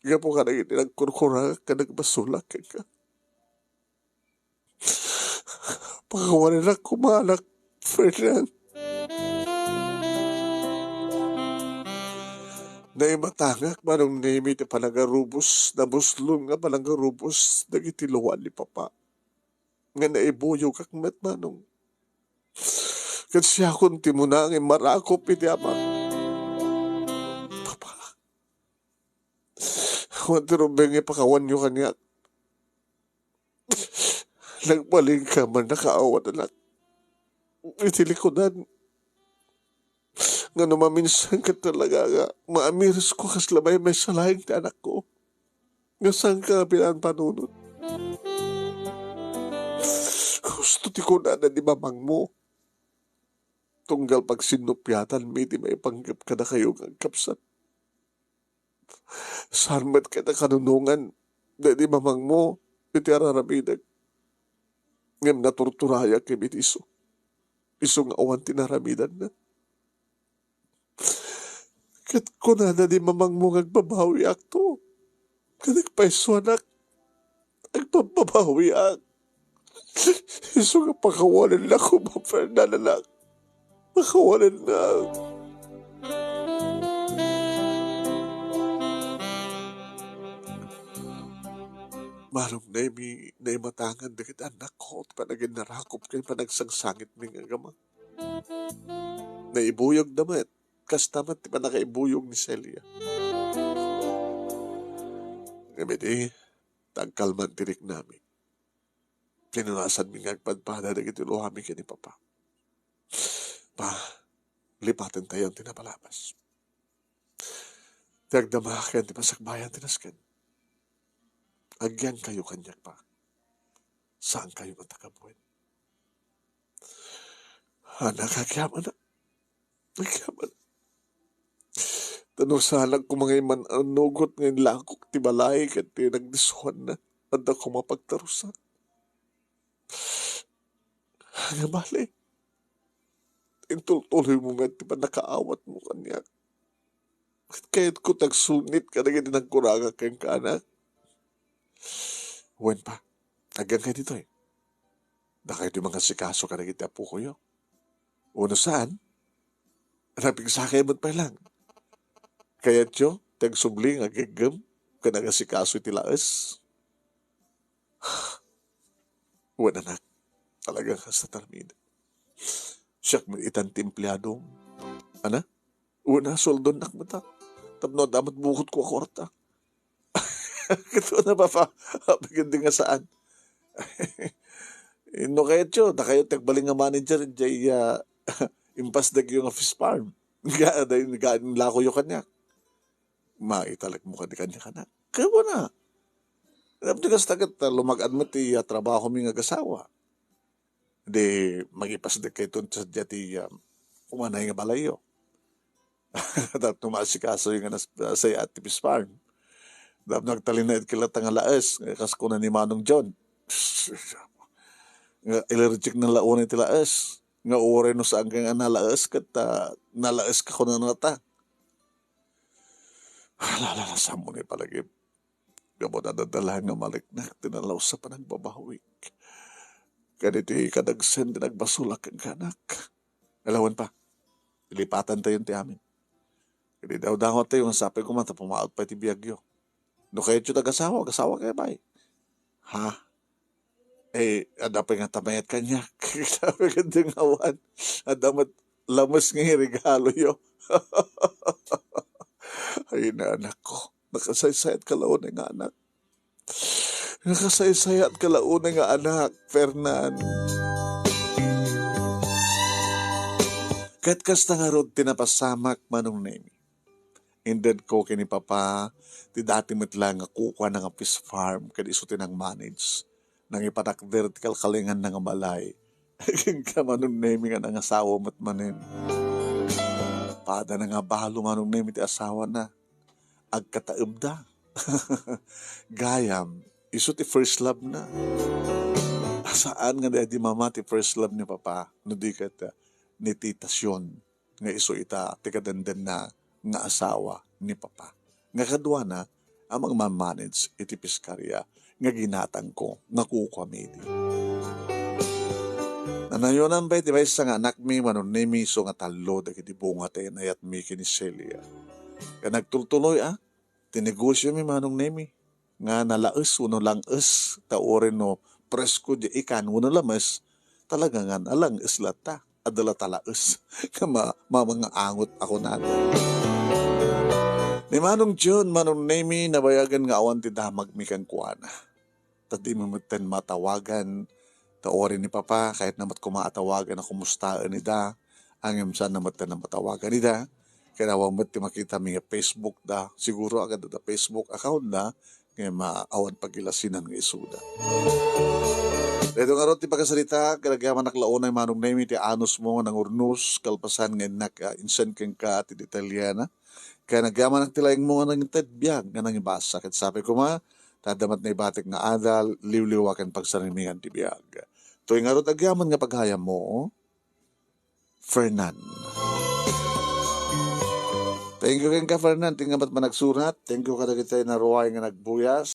Gapu kadagiti nagkurkurangak ken nagbasolak kenka. Pakawanenak koma, anak, Fernan. Naimatangak, Manong Nemi, ti panagarubos, nabuslon nga panagarubos dagiti luan ni Papa. nga naibuyogak met, Manong. Ket siakon ti umuna nga immarakop iti Ama. Papa, awan ti rumbeng nga ipakawanyo kaniak. Nagbalinka man nakaawat, anak, iti likudan nga no maminsan ket talaga nga maamiris ko kasla maymaysa laeng ti anakko nga saan ka nga pinanpanunot. Husto ti kunana ni mamangmo. Tunggal pagsinnupiatanmi ti maipanggep kadakayo nga agkabsat. Saan met ket a kanunongan daydi mamangmo iti ar-aramidek. Ngem naturturayak ket iti isu. Isu nga awan ti naramidanna. Ket kunana di mamangmo nga agbabawiakto. Ket agpayso, anak, agbabawiak. Isu nga pakawalennak, Papa Fernando, anak. Pakawalennak. Manong Nemi, naimatangan dagiti annakko ti panaginnarakop ken panagsangsangitmi nga agama. Naibuyogda met, kasta met ti pannakaibuyog ni Celia. Ngem idi, tagkalman ti riknami. Pinunasanmi nga agpadpada dagiti luami ken ni Papa. Pa, lipatentayon ti napalabas. Ti agdama ken ti masakbayan ti nasken. Agyankayo kaniak, Pa. Saankayo nga tagabuen. Anak, agyamanak. Agyamanak. Ta no saanak koma nga imman-annugot nga inlakok ti balay ket ti nagdisuanna, adda koma pagtarusak. Nga bale, intultuloymo met ti pannakaawatmo kaniak. Ket kayatko ti agsungit kadagiti nagkurangak kenka, anak. Wen, Pa, agyankay ditoy. Dakayo ti mangasikaso kadagiti apokoyo. Wenno saan, napigsakay met pay lang. Kayatyo ti agsubli nga aggegem ken agasikaso iti laes? Wen, anak, talaga kasta ti aramidek. Siak met itan ti empleadom. Ana? Wen, a, sueldonak met, a. Tapno adda met bukotko a kuarta. Ket kuna, Papa, apay ket di nga saan. No kayatyo, dakayo ti agbalin nga manager idiay, a, impasdagyo nga fish farm. Ga-, daydi nga inlakoyo kaniak. Maitalekmo kadi kaniak, anak. Kayatko na. Tapno kasta ket, a, lumag-at met ti, a, trabahomi nga agasawa. Di, mangipasdek kayton sadiay ti, um, umanay nga balayyo. Tapno maasikasoyo nga nas-, nasaya ti fish farm. Tapno agtalinaed ket latta nga laes, nga kas kuna ni Manong John. Nga allergic na la unay ti laes. Nga uray no saan nga nalaes ket, ah, nalaes ka kunana ta. Ala, ala, ala, saan mo ni palagip? Gapu ta dadalaen nga maliknak ti nalausa panagbabawik. Ken iti kadagsen ti nagbasolak kenka, anak. Ala wen, Pa, ilipatantayon ti amin. Ket idawdawatayo nga sapay koma ta pumaut pay ti biagyo. No kayatyo ti agasawa, agasawa kayo pay. Ha? Eh, adda pay nga tamayat kaniak. Sabi ko, "Di nga awan. Adda met lames nga iregaloyo." Ay, na, anak ko. Nakasaysayat ka la unay nga anak. Nakasaysayat ka la unay nga anak, Fernan. Ket kasta ngarud ti napasamak, Manong Nemi. Indedko ken ni Papa ti dati met la nga kukuana nga fish farm ket isu ti nang-manage. Nangipatakder ti kalkalinganna nga balay. Kenka, Manong Nemi, nga nangasawa met manen. Padana nga balo, Manong Nemi, ti asawana. Agkataebda. Gayam, isu ti first love na. Saan nga daydi mama ti first love ni Papa, no di ket, ah, ni Tita Sion nga isu ita ti kadendenna nga asawa ni Papa. Nga kaduana a mangman-manage iti piskaria nga ginatangko nga kukuami idi. Nanayonan pay ti maysa nga anakmi, Manong Nemi, isu nga tallo dagiti bunga ti inayatmi ken ni Celia. Ket nagtultuloy, a, ti negosiomi, Manong Nemi, nga nalaes wenno lang-es, ta uray no presko diay ikan wenno lames, talaga ngan alang-es latta. Adda latta laes nga ma-, ma-, mangaangot a kunana. Ni Manong Jun, Manong Nemi, nabayagen nga awan ti damagmi kenkuana. Ta dimi metten matawagan. Ta uray ni Papa, kayatna met koma a tawagan a kumustaen ida. Ngem saanna metten a matawagan ida. Ken awan met ti makitami nga Facebook da. Siguro agad da Facebook account da. Ngem, ah, awan pagilasinan nga isuda. Daytoy ngarud ti pakasarita, ket agyamanak la unay, Manong Nemi, ti anusmo nga nangurnos, kalpasan nga innak, ah, insend kenka ti detalye na. Ken agyamanak ti laengmo nga nangited biag nga nangibasa, ket sapay koma, ta adda met naibatik nga adal, liwliwa ken pagsarmimingan ti biag. Toy ngarud agyaman nga paghayammo, Fernan. Thank you kenka, Fernan, ti nga met managsurat. Thank you kadagiti naruay nga nagbuyas.